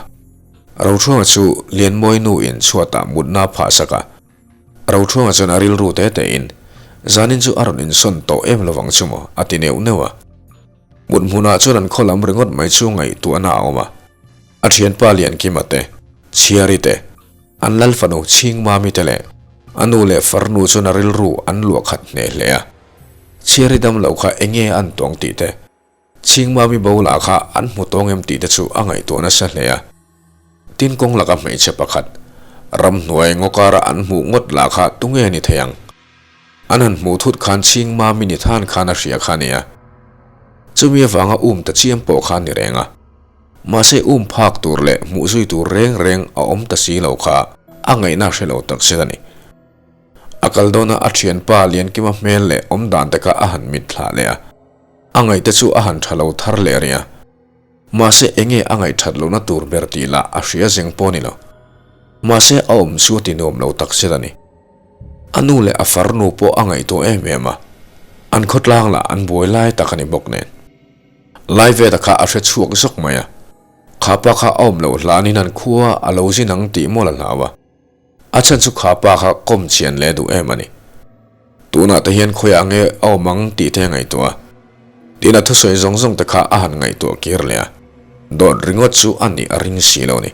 Rochhuanga chu Lianmawi nu in chhuatah mutna a phah sak a. Rochhuanga chuan a rilru te tein, Zanin chu a rawn insawn tawh em lovang chu maw? a ti neuh neuh a. Mut hmunah chuan an khaw lam ringawt mai chu ngaihtuahna a awm a. A thianpa Liankima te, Chhiari te, an lal fanu Chhingmami te leh a nu leh farnu chuan a rilru an luah khat hneh hle a. Chhiari dam lo kha enge an tawng tih te, Chhingmami bo lah kha an hmu tawng em tih te chu a ngaihtuah nasa hle a. Tin kawng laka hmeichhe pakhat, ramhnuai ngaw kara an hmuh ngawt lah kha tunge ni thei ang? An han hmuh thut khan Chhingmami ni than khan a hria kha nia. Chumi avanga um ta chiam pawh kha ni reng a. Mahse um phak tur leh hmuh zui tur reng reng a awm ta si lo kha a ngaihna hre lo tak zet a ni. A kal dawna a thianpa Liankima hmel leh awmdan te kha a han mitthlah leh a. A ngaihte chu a han tha lo thar leh rih a. Mahse enge a ngaih that lohna tur ber tih lah a hria zeng pawh a ni lo. Mahse a awm chu a ti nuam lo tak zet a ni. A nu leh a farnu pawh a ngaihtuah em em a, an khawtlang lah an buai lai tak a ni bawk nen. Laiveta kha a hre chhuak zawk mai a, khapa kha a awm loh hlanin an khua a lo zin ang tih mawlh a hlau a. A chhan chu kha pa kha kawm chian leh duh em a ni. Tunah te hian khawiah nge a awm ang tih te a ngaihtuah a. Tin a thusawi zawng zawng te kha a han ngaihtuah kir leh a. Dawt ringawt chu a nih a ring si lo a ni.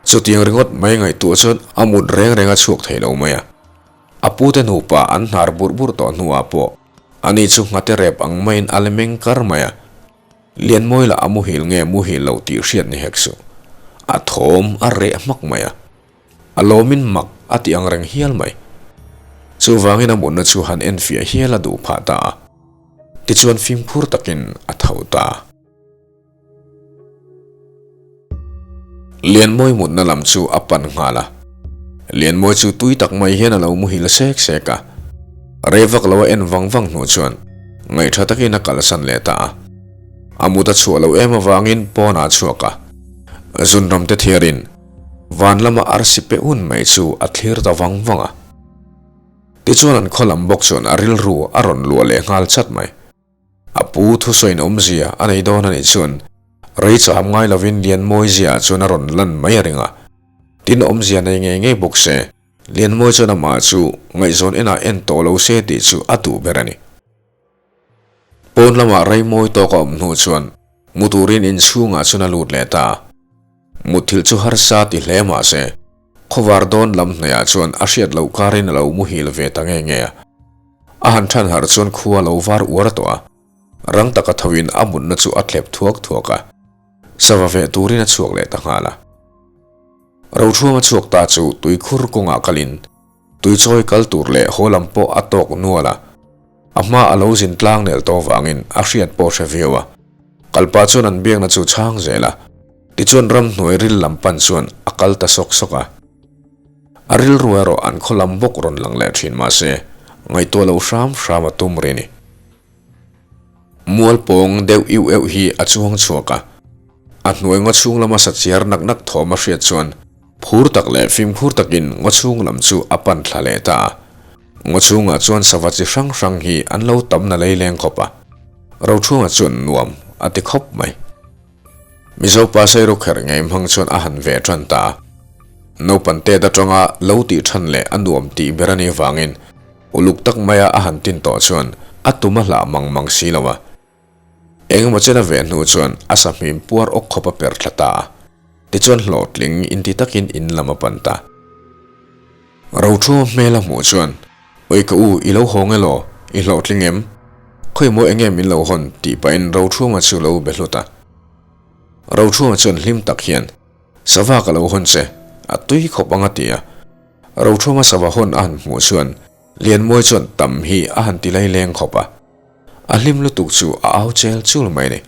Chutiang ringawt mai ngaihtuah chuan a mut reng reng a chhuak thei lo mai a. A pute nupa an hnar burh burh tawh hnuah pawh ani chu nghate rep ang maiin a la meng kar mai a. Lianmawi lah a muhil nge muhil lo tih hriat ni hek suh. A thawm a reh hmak mai a. A lawmin mak a ti ang reng hial mai. Chuvangin a mutna chu han enfiah hial a duh phah ta a. Tichuan fimkhur takin a tho ta. Lianmawi mutna lam chu a pan nghal a. Lianmawi chu tui tak mai hian a lo muhil sek sek a. Rei vak lo a en vang vang hnu chuan ngaihṭha takin a kalsan leh ta a. A mut a chhuah loh em avangin pawnah a chhuak a. Zunram te thiarin van lama arsi pe un mai chu a thlir ta vang vang a. Tichuan an khaw lam bawk chuan a rilru a rawn luah leh nghal chat mai. A pu thusawiin awmzia a nei dawn a nih chuan rei cham ngai lovin Lianmawi ziaah chuan a rawn lan mai a ring a. Tin awmzia nei ngei ngei bawk se, Lianmawi chuan amah chu ngaihzawn enah en tawh lo se tih chu a duh ber a ni. Pawn lamah rei mawi tawk a awm hnu chuan mu turin inchhungah chuan a lut leh ta a. Mutthilh chu harsa ti hle mah se, khawvar dawn lam hnaihah chuan a hriat loh karin a lo muhil ve ta nge nge a. A han than harh chuan khua lo var uar tawh a, rang taka thoin a mutna chu a thlep thuak thuak a, sava veh turin a chhuak leh ta nghal a. Rochhuang a chhuak ta chu tuikhur kawngah kalin Tuichawi kal tur leh haw lam pawh a tawk nual a, a hma a lo zin tlang nel tawh vangin a hriat pawh hre viau a. Kalpa chuan an biakna chu chhang zel a, tichuan ramhnuai ril lam pan chuan a kal ta sawk sawk a. A rilru erawh an khaw lam bawk rawn lang leh thin mahse, ngaihtuah loh hram hram a tum ri ni. Mual pawng deuh iuh euh hi a chuang chhuak a, a hnuai ngaw chhung lama sachiar nak nak thawm a hriat chuan phur tak leh fimkhur takin ngaw chhung lam chu a pan thla leh ta a. Ngaw chhungah chuan sava chi hrang hrang hi an lo tam na leileng khawp a, Rochhunga chuan nuam a ti khawp mai. Mizo pa Sairu kher ngei hmang chuan a han ve tan ta a, naupan tet atanga lo tih than leh a nuam tih ber a nih vangin Uluk tak maia a han tin tawh chuan a tum a hlah mang mang si lo a. Engemaw chen a ve hnu chuan a sahmim puar awk khawp a per thla ta a. Tichuan hlawhtling inti takin in lam a pan ta. Rothua hmel a hmuh chuan, Oi ka u, i lo hawng elaw? I hlawhtling em? Khawimaw enge min lo hawn? tih pahin Rothunga chu lo be hlut a. Rothunga chuan hlim tak hian, Sava ka lo hawn che, a tui khawp ang a ti a. Rothunga sava hawn a han hmuh chuan Lianmawi chuan tam hi a han ti lai leng khawp a. A hlim lutuk chu a au chel chul mai a ni.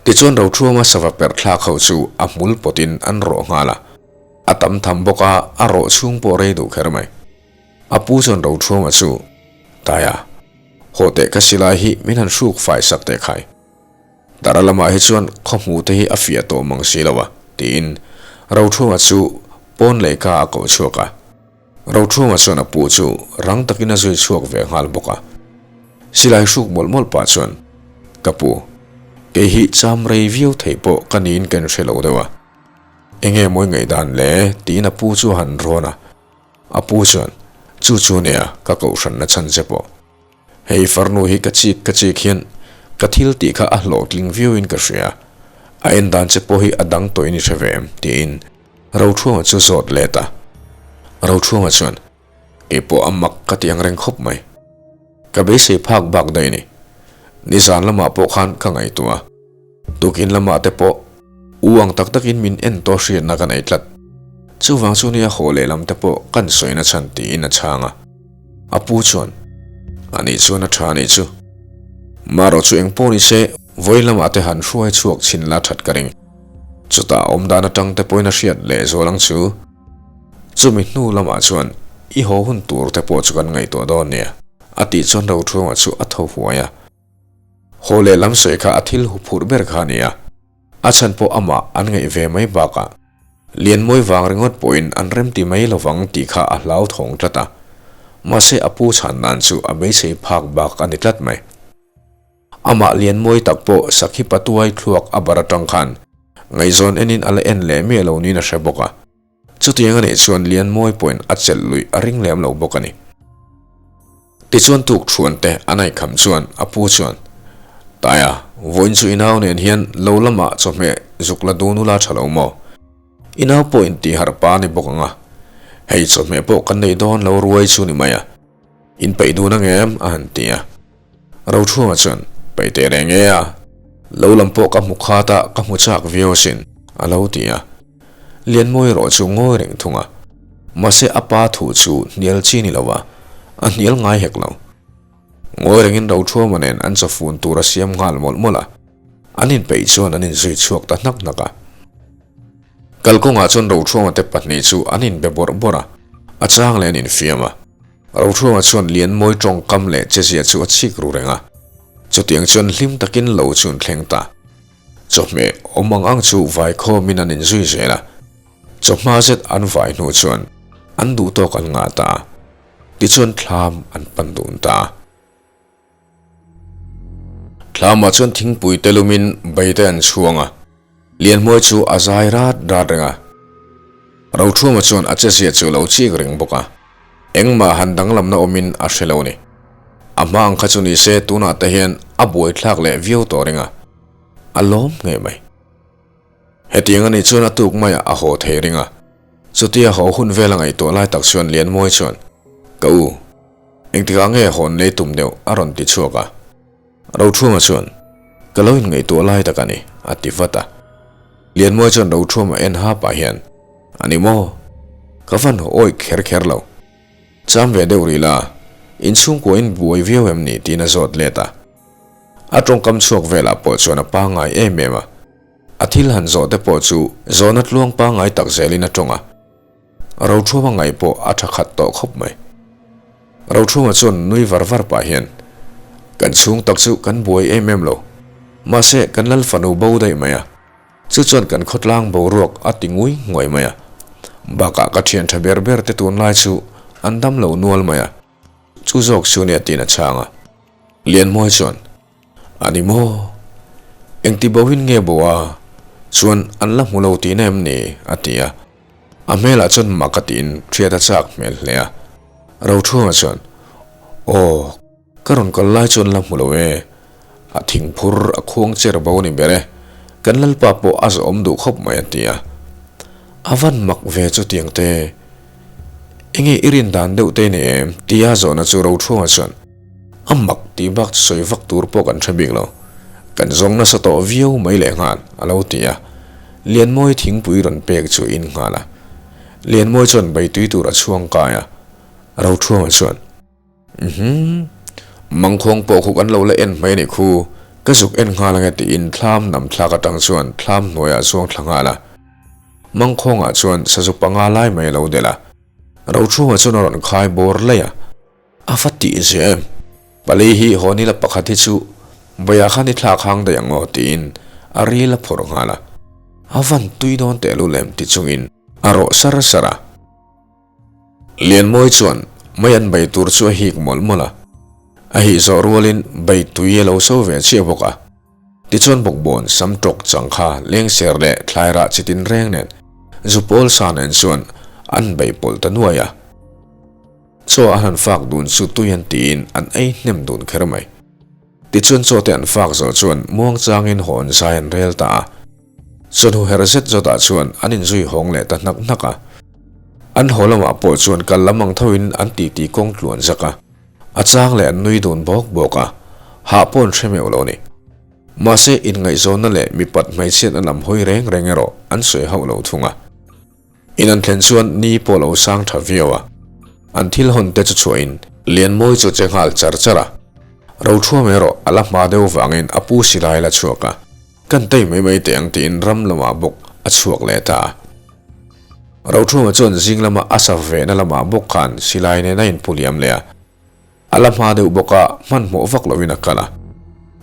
Tichuan Rothunga sava perh thlak ho chu a hmul pawtin an rawh nghal a. A tam tham bawk a, a rawh chhung pawh rei duh kher mai. A pu chuan Rothunga chu, Taia, haw teh ka silai hi min han hruk fai sak teh khai. Dara lamah hi chuan khaw hmuh te hi a fiah tawh mang si lo a, tiin Rothunga chu pawn lehkha a koh chhuak a. Rothunga chuan a pu chu rang takin a zui chhuak ve nghal bawk a. Silai hruk mawlh mawlh pah chuan, Ka pu, kei hi cham rei viau thei pawh ka niin ka inhre lo deuh a. Enge mawi ngaihdan le? tiin a pu chu a han rawn a. A pu chuan, Chu chu nia ka kohhranna chhan che pawh. Hei farnu hi ka chik ka chik hian ka thil tih kha a hlawhtling viauin ka hria, a en dan che pawh hi a dang tawhin i hre ve em? tiin Rochhuanga chu zawt let a. Rochhuanga chuan, Kei pawh a mak ka ti ang reng khawp mai. Ka beisei phak bak daih a ni. Nizan lamah pawh khan ka ngaihtuah a. Tukin lamah te pawh u ang tak takin min en tawh hriatna ka nei tlat. Chuvang chu nia haw lehlam te pawh kan sawina chhan tiin a chhang a. A pu chuan, A nih chuan a tha a nih chu. Marawh chu eng pawh ni se, vawi lamah te han hruai chhuak chhin la that ka ring. Chutah awmdan atang te pawhin a hriat leh zual ang chu. Chumi hnu lamah chuan i haw hun tur te pawh chu kan ngaihtuah dawn nia, a tih chuan Rothruanga chu a tho huai a. Haw leh lam sawi kha a thil huphurh ber kha a ni a, a chhan pawh amah an ngaih ve mai bakah Lianmawi vang ringawt pawhin an remti mai lovang tih kha a hlauthawng tlat a, mahse a pu chhan nan chu a beisei phak bak a ni tlat mai. Amah Lianmawi tak pawh Sakhi Patuai thluak a bar atang khan ngaihzawn enin a la en leh miah lo niin a hre bawk a. Chutiang a nih chuan Lianmawi pawhin a chelh luih a ring lem lo bawk a ni. Tichuan tuk thuan te a naihkham chuan a pu chuan, Taia, vawiin chu i nau nen hian lo lamah chawhmeh zuk la dun ula tha lo maw? I nau pawh intihharh pa a ni bawk ang a, hei chawhmeh pawh kan nei dawn lo ruai chu ni mai a, inpeih dun ang em? a han ti a. Rochhunga chuan, Peih teh reng e a, lo lam pawh ka hmu khat a, ka hmu chak viau asin, a lo ti a. Lianmawi erawh chu ngawi reng thung a, mahse a pa thu chu hnial chi ni lo a, a hnial ngai hek lo. Ngawi rengin Rochhuama nen an chawfun tur a siam nghal mawlh mawlh a, an inpeih chuan an inzui chhuak ta hnak hnak a. Kalkawngah chuan Rochhuama te pahnih chu an inbe bawrh bawrh a, a chang leh an infiam a. Rothruanga chuan Lianmawi tawngkam leh chezia chu a chik ru reng a, chutiang chuan hlim takin lo chu an thleng ta. Chawhmeh awm ang ang chu vai khawmin an inzui zel a, chawhma zet an vai hnu chuan an duh tawk an ngah ta a, tichuan thlam an pan dun ta a. Thlamah chuan thingpui te lumin bei te an chhuang a, Lianhmuai chu a zai rat rat reng a. Rothuma chuan a chezia chu lo chik reng bawk a, engmah han danglamna awmin a hre lo a ni. A hma ang kha chu ni se tunah te hian a buaithlak leh viau tawh reng a, a lawm ngei mai. Hetiang a nih chuan a tuk maiah a haw thei ring a, chutia haw hun vel a ngaihtuah lai tak chuan Lianmawi chuan, Ka u, engtikah nge hawn lei tum deuh? a rawn ti chhuak a. Rothuma chuan, Ka lo inngaihtuah lai tak a ni, a ti vat a. Lianmawi chuan Rothuma en ha pah hian, A ni maw? Ka van haw awih kher kher lo. Cham ve deuh rih la, inchhungkua in buai viau em ni? tiin a zawt let a. A tawngkam chhuak velah pawh chuan a pangngai em em a, a thil han zawh te pawh chu zawhna tluang pangngai tak zelin a tawng a, Rothuma ngaih pawh a tha khat tawh khawp mai. Rothuma chuan nui var var pah hian, Kan chhung tak chu kan buai em em lo, mahse kan lal fanu bo daih mai a, chu chuan kan khawtlang boruak a ti ngui nguai mai a, bakah ka thian tha ber ber te tunlai chu an dam lo nual mai a, Chu zawk chu nia tiin a chhang a. Lianmawi chuan, A ni maw? Engti bohin nge bo a? Chuan an la hmu lo tihna em ni? a ti a. A hmelah chuan mak a tiin hriat a chak hmel hle a. Rothunga chuan, Aw, ka rawn kal lai chuan la hmu lo e. A thingphur a khuang cher bo ni ber e. Kan lalpa pawh a zawhawm duh khawp mai a ti a. A van mak ve chutiang te. Enge i rin dan deuh te ni em? Tia zawhna chu Rothruanga chuan a mak tih bak chu sawi vak tur pawh kan hre bik lo. Kan zawng nasa tawh viau mai leh nghal a lo ti a. Lianmawi thingpui rawn pek chu a in nghal a. Lianmawi chuan beitui tur a chhuang kai a. Rothruanga chuan. Uhmm. Mangkhawng pawh khu kan lo la en mai a nih khu, ka zuk en nghal ange tiin thlam nam thlak atang chuan thlam hnuaiah a zuang thla nghal a. Mangkhawngah chuan sazu panga lai mai a lo delh a, Rochhunga chuan a rawn khai bawr laih a. A va tih zia em? Pali hi haw nila pakhat hi chu vawiah khan i thlak hang daih ang aw tiin a ril a phawrh nghal a. A van tui dawn tehlul em ti chungin a rawh sar sar a. Lianmawi chuan mei an bei tur chu a hik mawlh mawlh a, a hih zawh rualin bei tui a lo so ve chiah bawk a. Tichuan bawkbawn sam tawk chang kha lengser leh thlai rah chi tin reng nen zu pawl sa nen chuan an bei pawlh ta nuai a. Chaw an han fak dun chu tui an tiin an ei hnem dun kher mai. Tichuan chaw te an fak zawh chuan muangchangin hawn zai an rel ta a. Chawhnu her zet zawtah chuan an inzui hawng leh ta hnak hnak a. An haw lamah pawh chuan kal lam ang thoin an titi kawng tluan zak a. A chang leh an nui dun bawk bawk a, hah pawh an hre meuh lo a ni. Mahse, inngaihzawnna leh mipat hmeichhiatna lam hawi reng reng erawh an sawi hauh lo thung a. In an thlen chuan ni pawh lo sang tha viau a, an thil hawn te chu chhuahin Lianmawi chu che nghal char char a. Rothuam erawh a la hma deuh vangin a pu silai la chhuak a. Kan tei mai mai teh ang tiin ram lamah bawk a chhuak leh ta a. Rothunga chuan zing lama a sa vehna lamah bawk khan silai nen a inpu liam leh a. A la hma deuh bawk a, hmanhmawh vak loin a kal a.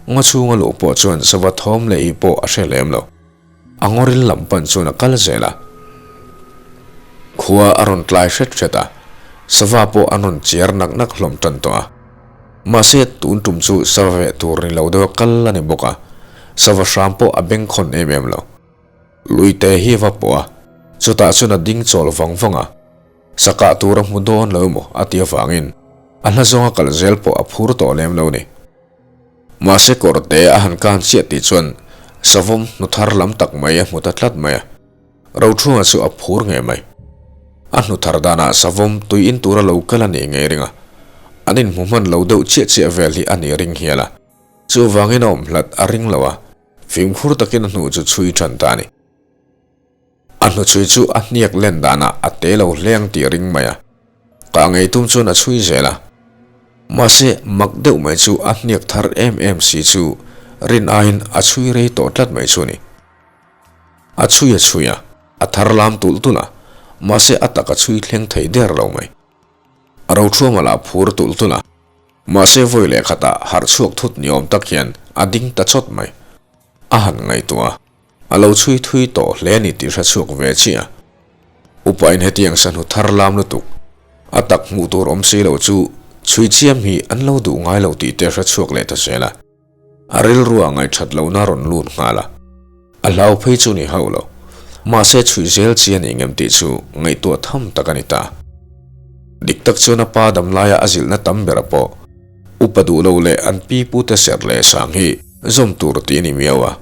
Ngaw chhunga luh pawh chuan sava thawm leh ih pawh a hre lem lo. A ngawril lam pan chuan a kal zel a. Khua a rawn tlai hret hret a, sava pawh an rawn chiar nak nak hlawm tan tawh a. Mahse, tun tum chu sava veh tur ni lo deuha kal a ni bawk a, sava hram pawh a bengkhawn em em lo. Luite hi a va pawh a, chutah chuan a ding chawl vang vang a, sakah tur a hmu dawn lo emaw a ti avangin a hla zawnga kal zel pawh a phur tawh lem lo ni. Mahse, kawrte a han kan chiah tih chuan savawm hnu thar lam tak mai a hmu ta tlat mai a. Rothunga chu a phur ngei mai. A hnu thar danah savawm tui in tura lo kal a nih ngei ring a, an inhmu hman lo deuh chiah chiah vel hi a nih ring hial a. Chuvangin a awm hlat a ring lo a, fimkhur takin a hnu chu chhui tan ta a ni. A hnu chhui chu a hniak len danah a te lo hle ang tih a ring mai a, kah ngei tum chuan a chhui zel a. Mahse, mak deuh mai chu a hniak thar em em si chu rin aiin a chhui rei tawh tlat mai chu a ni. A chhui a chhui a, a thar lam tulh tulh a, mahse a tak a chhui thleng thei der lo mai. A rothuama lah phur tulh tulh a, mahse vawi leh khatah harh chhuak thut ni awm tak hian a ding ta chawt mai. A han ngaihtuah a, a lo chhui thui tawh hle a ni tih hre chhuak ve chiah a. Upain hetiang sahnu thar lam lutuk, a tak hmuh tur awm si lo chu chhui chiam hi an lo duh ngai lo tih te hre chhuak leh ta zel a. A rilruah ngaihthat lohna a rawn lut nghal a, a hlau phei chu ni hauh lo. Mahse chhuih zel chi a nih ngem tih chu ngaihtuah tham tak a ni ta. Dik tak chuan a pa damlaia a zilhna tam bera pawh upa duh lo leh an pi pute serh leh sang hi zawm tur tih a ni miau a.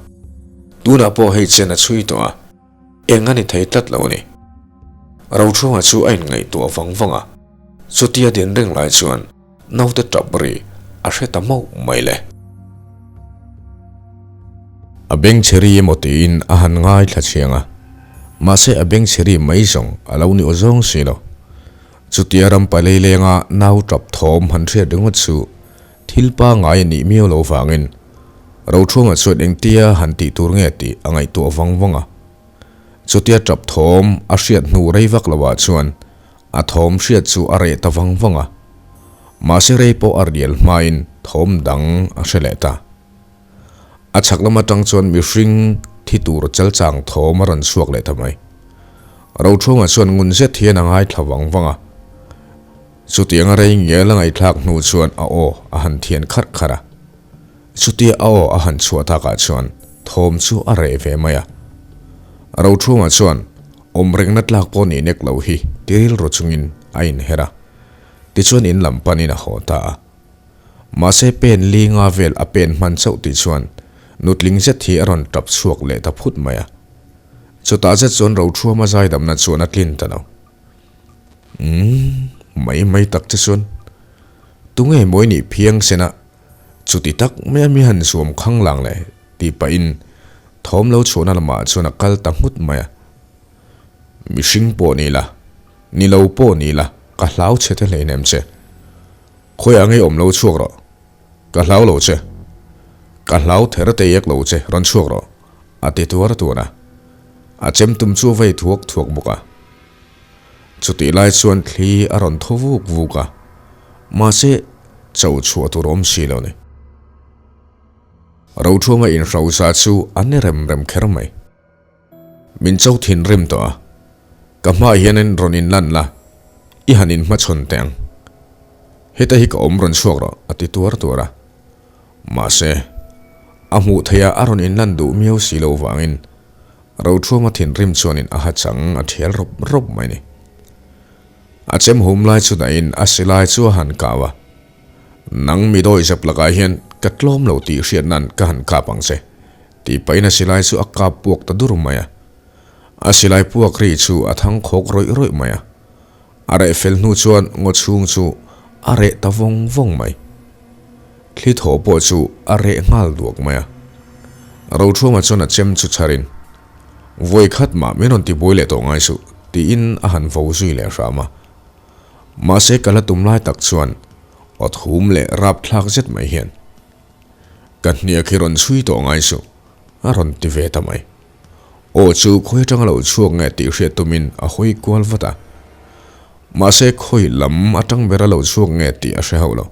Tunah pawh hei chen a chhui tawh a, eng a ni thei tlat lo a ni. Rochhunga chu a inngaihtuah vang vang a, chutia din reng lai chuan Naute tap ri a hre ta mauh mai le. A bengchhe ri emaw tiin a han ngaithla chiang a, mahse a bengchhe ri mai zawng a lo ni aw zawng si lo. Chutia ram palei lenga nau tap thawm han hriat ringawt chu thil pangngai a nih miau lo vangin Rothunga chuan engtia han tih tur nge tih a ngaihtuah vang vang a. Chutia tap thawm a hriat hnu rei vak loah chuan A thawm hriat chu a reh ta vang vang a, mahse rei pawh a rial hmain thawm dang a hre leh ta. A chhak lam atang chuan mihring thi tur chalchang thawm a rawn chhuak leh ta mai. Rothunga chuan ngun zet hian a ngaithla vang vang a, chutiang a rei ngial a ngaihthlak hnu chuan a aw a han thian kharh kharh a. Chutia a aw a han chhuah takah chuan thawm chu a reh ve mai a. Rothunga chuan Awm rengna tlak pawh nih nek lo hi ti rilru chungin a inher a, tichuan in lam panin a haw ta a. Mahse pen li nga vel a pen hman chauh tih chuan nutling zet hi a rawn tap chhuak leh ta phut mai a. Chutah zet chuan Rothuama zaidamna chuan a tlin ta lo. Umm, mai mai tak che chuan tunge mawi nih phiang sena chuti tak mai a mi han zuam khang lang le tih pahin thawm lo chhuahna lamah chuan a kal ta nghut mai a. Mihring pawh ni la, ni lo pawh ni la, ka hlau che te hleinem che. Khawiah ngei awm lo chhuak rawh. Ka hlau lo che. Ka hlau ther te iak lo che, rawn chhuak rawh, a ti tuar tuar a. A chem tum chu a vei thuak thuak bawk a. Chutih lai chuan thli a rawn thaw vuk vuk a, mahse cho chhuah tur a awm si lo ni. Rothunga inhrosa chu a ni rem rem kher mai. Min cho thinrim tawh a, ka hmaah hianin rawn inlan la, i han inhmachhawn teh ang. Heta hi ka awm rawn chhuak rawh, a ti tuar tuar a. Mahse, a hmuh theiha a rawn inlan duh miau si lo vangin Rothunga thinrim chuanin a hachang a thial rawp rawp mai ni. A chem hum lai chu dahin a silai chu a han kau a. Nang mi dawi zep lakah hian ka tlawm lo tih hriat nan ka han kap ang che, tih pahin a silai chu a kap puak ta dur mai a. A silai puak ri chu a thang khawk rawih rawih mai a. A reh fel hnu chuan ngaw chhung chu a reh ta vawng vawng mai. Thli thaw pawh chu a reh nghal duak mai a. Rothunga chuan a chem chu chharin, Vawi khat mah min rawn tibuai leh tawh ngai suh, tiin a han vo zui leh hram a. Mahse ka la tum lai tak chuan awt hum leh rap thlak zet mai hian ka hniak hi rawn chhui tawh ngai suh a rawn ti ve ta mai. Aw chu khawi atanga lo chhuak nge tih hriat tumin a hawi kual vat a. Mahse khawi lam atang ber a lo chhuak nge tih a hre hauh lo.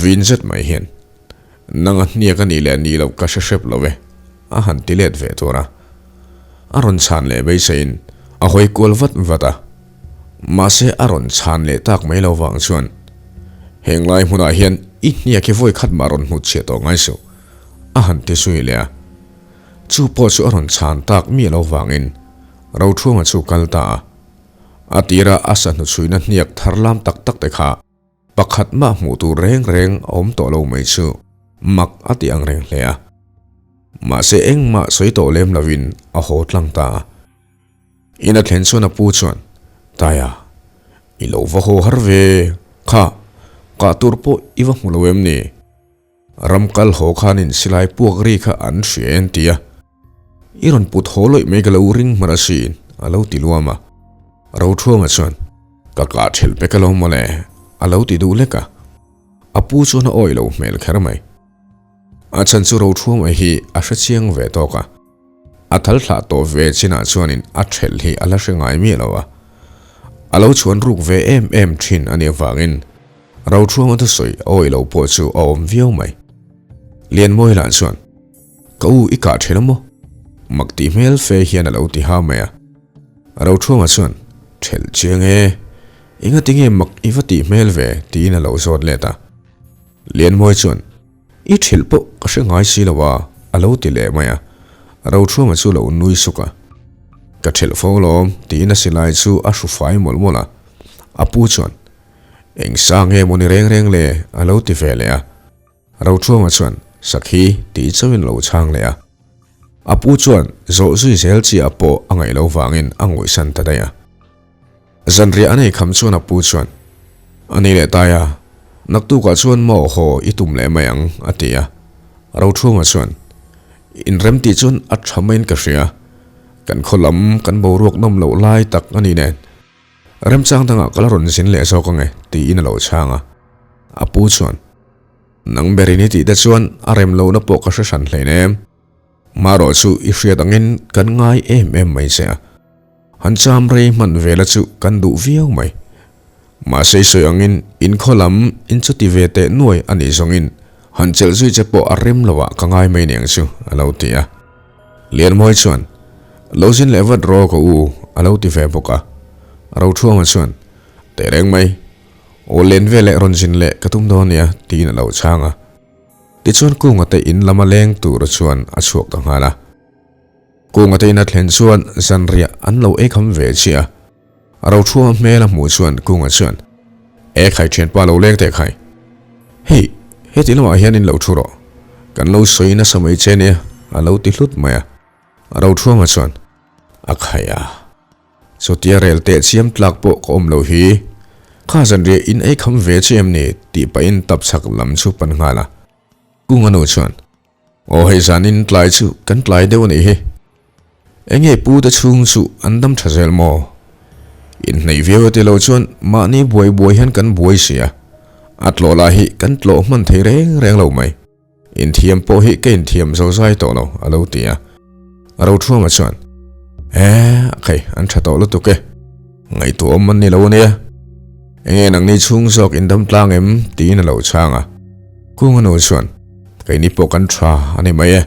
Vin zet mai hian, Nang a hniak a nih leh nih loh ka hre hrep lo e, a han ti let ve tur a. A rawn chhan leh beiseiin a hawi kual vat vat a. Mahse a rawn chhan leh tak mai lo vang chuan, Heng lai hmunah hian i hniak hi vawi khat mah rawn hmut chhiah tawh ngai suh, a han ti zui leh a. Chu pawh chu a rawn chhan tak miah lo vangin Rothunga chu kal ta a. A tira a sahnuchhuina hniak thar lam tak tak te kha Pakhat mah hmuh tur reng reng a awm tawh lo mai chu mak a ti ang reng hle a. Mahse engmah sawi tawh lem lovin a haw tlang ta a. In a thlen chuan a pu chuan, Taia, i lo va haw har ve, kha, kah tur pawh i va hmu lo em ni? Ram kal haw khanin silai puak ri kha an hria en ti a, i rawn put haw lawih mai ka lo ring hman asin, a lo ti luam a. Rothuanga chuan, Ka kah thelh pek alo mawle, a lo ti duh lek a. A pu chuan a awih lo hmel kher mai. A chhan chu Rothuanga hi a hre chiang ve tawk a. A thal thlah tawh ve chinah chuanin a thelh hi a la hre ngai miah lo a. A lo chhuan ruk ve em em thin a nih avangin Rothuanga thusawi a awih lo pawh chu a awm viau mai. Lianmawi lah chuan, Ka u i kah thelh a maw? Mak tih hmel fe hian a lo ti ha mai a. Rothuanga chuan, Thelh chiang e, engatinge mak i va tih hmel ve? tiin a lo zawt let a. Lianmawi chuan. I ṭhilh pawh ka hre ngai si lo a, a lo ti leh mai a. Roṭhuama chu lo nui suk a. Ka ṭhelh fo lawm, tiin a silai chu a hru fai mawlh mawlh a. A pu chuan, Eng sa nge maw ni reng reng le? a lo ti ve leh a. Roṭhuama chuan, Sakhi, tih chauhin lo chhang leh a. A pu chuan zawh zui zel chiah pawh a ngaih lo vangin a ngawihsan ta daih a. Zanriah a nei kham chuan a pu chuan, A ni leh tai a, naktukah chuan maw haw i tum leh mai ang, a ti a. Rothunga chuan, Inrem tih chuan a tha maiin ka hria, kan khaw lam kan boruak nawm loh lai tak a ni nen, remchang dangah ka la rawn zin leh zawk ange, tiin a lo chhang a. A pu chuan, Nang berin i tih te chuan a rem lohna pawh ka hre hran hleinem. Marawh chu i hriat angin kan ngai em em mai che a. Han cham rei hman vela chu kan duh viau mai. Mahse i sawi angin in khaw lam in chu ti ve teh nuai a nih zawngin han chelh zui che pawh a rem lo ah ka ngai mai niang chu a lo ti a. Lianmawi chuan, Lo zin leh vat rawh ka u a lo ti ve bawk a. Rothuama chuan, Tehreng mai, aw len veleh rawn zin leh ka tum dawn nia tiin a lo chhang a. Tichuan Kunga te in lama leng tur chuan a chhuak ta nghal a. Kunga te in a thlen chuan zanriah an lo ei kham ve chiah a. Rothua hmel a hmuh chuan Kunga chuan, E khai thianpa lo leng teh khai. Hei, heti lamah hian in lo thu rawh. Kan lo sawi nasa mai che nia, a lo ti hlut mai a. Rothuama chuan, A khai a. Chutia rel teh chiam tlak pawh ka awm lo hi, kha zanriah in ei kham ve che em ni? tih pahin tap chhak lam chu pan nghal a. Kunga nu chuan, Aw hei zanin tlai chu kan tlai deuh a nih hi. Enge pu te chhung chu an dam tha zel maw? Inhneih viau e ti lo chuan mahni buai buai hian kan buai si a, a tlawh lah hi kan tlawh hman thei reng reng lo mai. Inthiam pawh hi ka inthiam zo zai tawh lo, a lo ti a. Rothuama chuan, Eh, khai, an tha tawh lutuk e. Ngaihtuahawm an ni lo ania. Enge nangni chhung zawk in dam tlang em? tiin a lo chhang a. Kunga nu chuan, Keini pawh kan tha a ni mai e.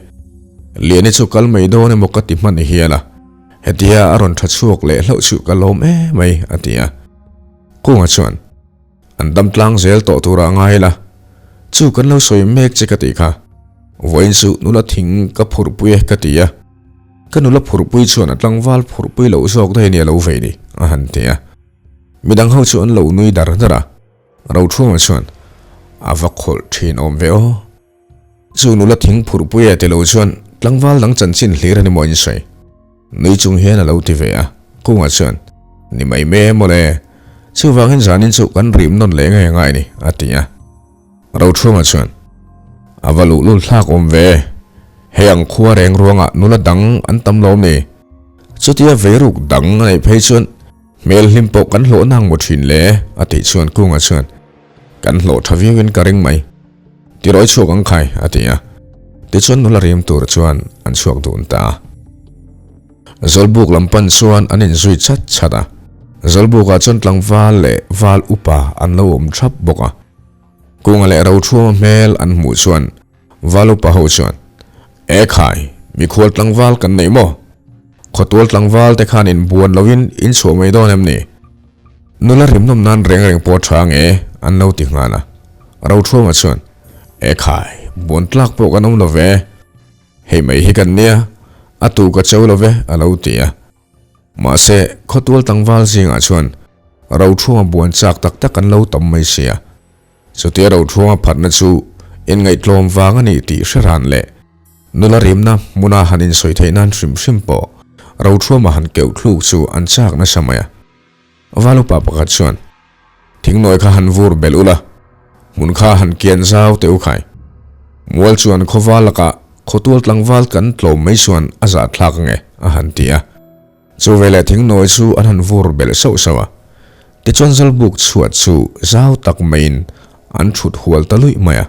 Liani chu kal mai dawn emaw ka ti hman hial a. Hetia a rawn tha chhuak leh hlauh chu ka lawm em mai, a ti a. Kunga chuan, An dam tlang zel tawh turah ngai la, chu kan lo sawi mek che ka tih kha. Vawiin chu nula thing ka phurhpui e ka ti a, ka nula phurhpui chuan a tlangval phurhpui loh zawk daih a ni a lo vei ni, a han ti a. Midang ho chu an lo nui dar dar a, Rothuama chuan a va khawlh thin awm ve aw. Chu nula thing phurhpui e ti lo chuan tlangval dang chanchin hlir a ni maw in sawi. Nui chung hian a lo ti ve a, Kunga chuan, Ni mai mai e mawle, chuvangin zanin chu kan rim nawn leh ngei angai ni, a ti a. Rothuama chuan, A va luhlul thlak awm ve, hei ang khua reng ruangah nula dang an tam lo mi? Chutia veiruk dang a neih phei chuan hmel hlim pawh kan hlawh nang maw thin le, a tih chuan Kunga chuan, Kan hlawh tha viauin ka ring mai. Tirawi chhuak ang khai, a ti a. Tichuan nula rim tur chuan an chhuak dun ta a. Zawlbuk lam pan chuan an inzui chat chat a. Zawlbukah chuan tlangval leh val upa an lo awm thap bawk a. Kunga leh Rothuama hmel an hmuh chuan val upa ho chuan, E khai, mikhual tlangval kan nei maw? Khawtual tlangval te khan inbuan loin in chhuah mai dawn em ni? Nula rimnawm nan reng reng pawh tha nge an lo ti nghal a. Rothuama chuan, E khai, buan tlak pawh kan awm lo ve. Hei mai hi kan nia, a tu ka cho lo ve a lo ti a. Mahse, khawtual tlangval zingah chuan Rothuama buan chak tak tak an lo tam mai sia. Chutia Rothuama phatna chu inngaihtlawm vang a ni tih hre ran leh nula rimna hmuna han insawi theih nan hrim hrim pawh Rothuama han keuh thluk chu an chak nasa mai a. Valupa pakhat chuan, Thingnawi kha han vur belh ula, hmun kha han kian zau teh u khai. Mual chuan khawval lakah khawtual tlangval kan tlawm mai chuan a zah thlak ange, a han ti a. Chu veleh thingnawi chu an han vur belh sauh sauh a. Tichuan Zalbuk chhuat chu zau tak maiin an thut hual ta luih mai a.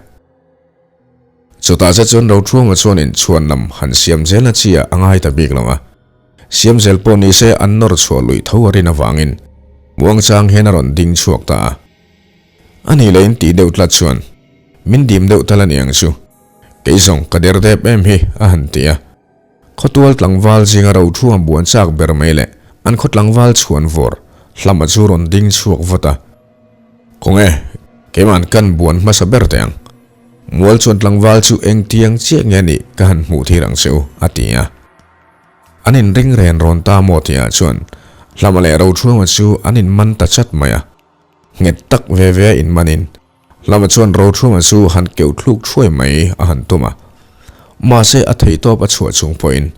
Chutah che chuan Rothuama chuan inchhuan lam han siam zelna chi ah a ngai ta bik lo a. Siam zel pawh ni se an nawr chhuah luih tho a rin avangin muangchang hian a rawn ding chhuak ta a. A nih leh in tih deuh tlat chuan min dim deuh tal a ni ang chu. Kei zawng ka der dep em hi a han ti a. Khawtual tlangval zinga Rothuama buan chak ber mai leh an khaw tlangval chhuan vawr hlama chu rawn ding chhuak vawt a. Kawng e, keima'n kan buan hmasa ber teh ang. Mual chuan tlangval chu engtiang chiah nge nih ka han hmuh thir ang che u, a ti a. An inring ren rawn ta maw tihah chuan Hlama leh Rothruanga chu an inman ta chat mai a. Nghet tak ve ve a inmanin Hlama chuan Rothruanga chu han keuh thluk thuai mai a han tum a. Mahse a theihtawp a chhuah chung pawhin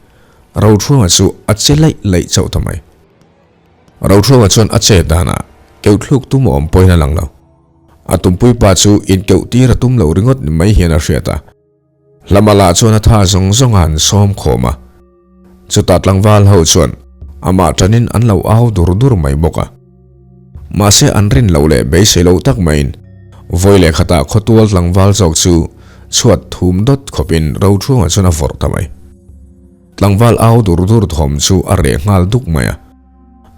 Rothruanga chu a che laih laih chauh ta mai. Rothruanga chuan a chet danah keuh thluk tum awm pawhin a lang lo. A tumpui pa chu inkeuh tir a tum lo ringawt ni mai hian a hriat a. Hlama lah chuan a tha zawng zawng a han sawm khawm a. Chutah tlangval ho chuan amah tanin an lo au dur dur mai bawk a. Mahse an rin loh leh beisei loh tak maiin vawi leh khatah khawtual tlangval zawk chu chhuat thum dawt khawpin Rochhunga chuan a vawrh ta mai. Tlangval au dur dur thawm chu a reh nghal duk mai a.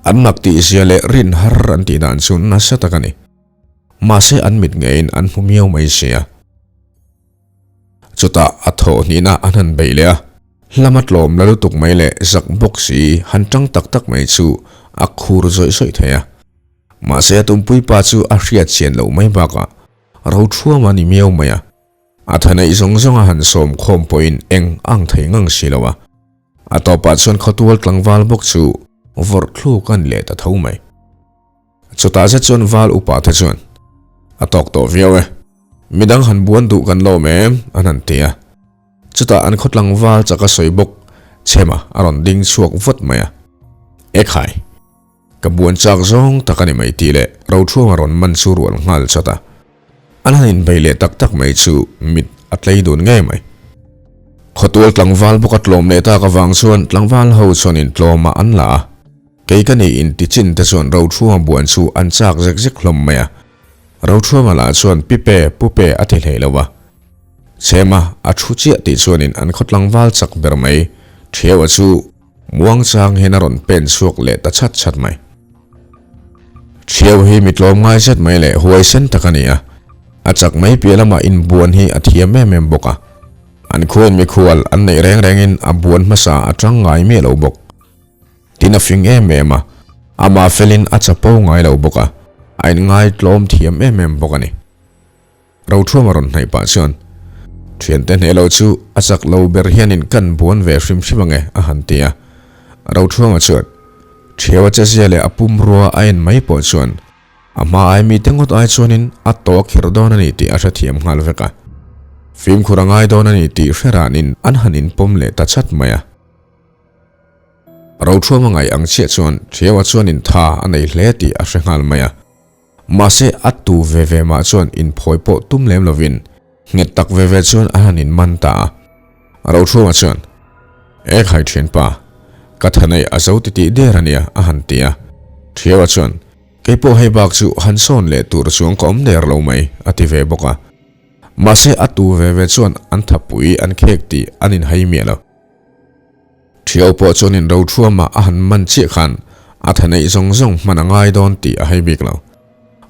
An mak tihzia leh rin har an tih dan chu nasa tak a ni. Mahse an mit ngeiin an hmu miau mai si a. Chutah a thawh hnihna an han beih leh a, hlama tlawm la lutuk mai leh zak bawk si han tang tak tak mai chu a khur zawih zawih thei a. Mahse a tumpui pa chu a hriat chian loh mai bakah Rothuama a ni miau mai a. A thaneih zawng zawng a han sawm khawm pawhin eng ang thei ngang si lo a. A tawpah chuan khawtual tlangval bawk chu vawrh thluk a ni leh ta tho mai. Chutah zet chuan val upa te chuan, A tawk tawh viau e, midang han buan duh kan lawm em? an han ti a. Chutah an khaw tlangval chak a sawi bawk Chhema a rawn ding chhuak vawt mai a. Ekhai! Ka buan chak zawng tak a ni mai tih leh Rothruanga rawn man chu rual nghal chawt a. An han inbei leh tak tak mai chu mit a tlei dun ngei mai. Khawtual tlangval bawk a tlawm leh tak avang chuan tlangval ho chuan intlawmah an la a. Kei ka nih inti chin te chuan Rothruanga buan chu an chak zek zek hlawm mai a. Rothruanga lah chuan Pipe, Pupe a ti hlei lo a. Chhema a thu chiah tih chuanin an khaw tlangval chak ber mai Ṭhiaua chu Muang chang hian a rawn pen chhuak leh ta chhat chhat mai. Ṭhiau hi mi tlawm ngai zet mai leh huaisen tak a ni a, a chak mai piah lamah inbuan hi a thiam em em bawk a. An khuain mikhual an neih reng rengin a buan hmasa a tang ngai miah lo bawk. Tin a fing em em a, amah felin a chapo ngai lo bawk a, a inngai tlawm thiam em em bawk a ni. Rothuama rawn hnaih pah chuan, Thiante hneh lo chu a chak lo ber hianin kan buan ve hrim hrim ange, a han ti a. Rothuama chuan, Thiaua chezia leh a pumrua a en mai pawh chuan a hma ai mite ngawt ai chuanin a tawh a khirh dawn a ni tih a hrethiam nghal vek a. Fimkhur a ngai dawn a ni tih hre ranin an han inpawm leh ta chat mai a. Rothuama ngaih ang chiah chuan Thiaua chuanin tha a nei hle tih a hre nghal mai a. Mahse a tu ve ve mah chuan inphawi pawh tum lem lovin nghet tak ve ve chuan a han inman ta a. Rothruanga chuan, E khai thianpa, ka thanei a zo titih der a nia a han ti a. Thiaua chuan, Kei pawh hei bak chu han sawn leh tur chuang ka awm der lo mai a ti ve bawk a. Mahse a tu ve ve chuan an thapui an khek tih an inhai miah lo. Ṭhiau pawh chuanin Rothuama a han man chiah khan a tha neih zawng zawng hman a ngai dawn tih a hei bik lo.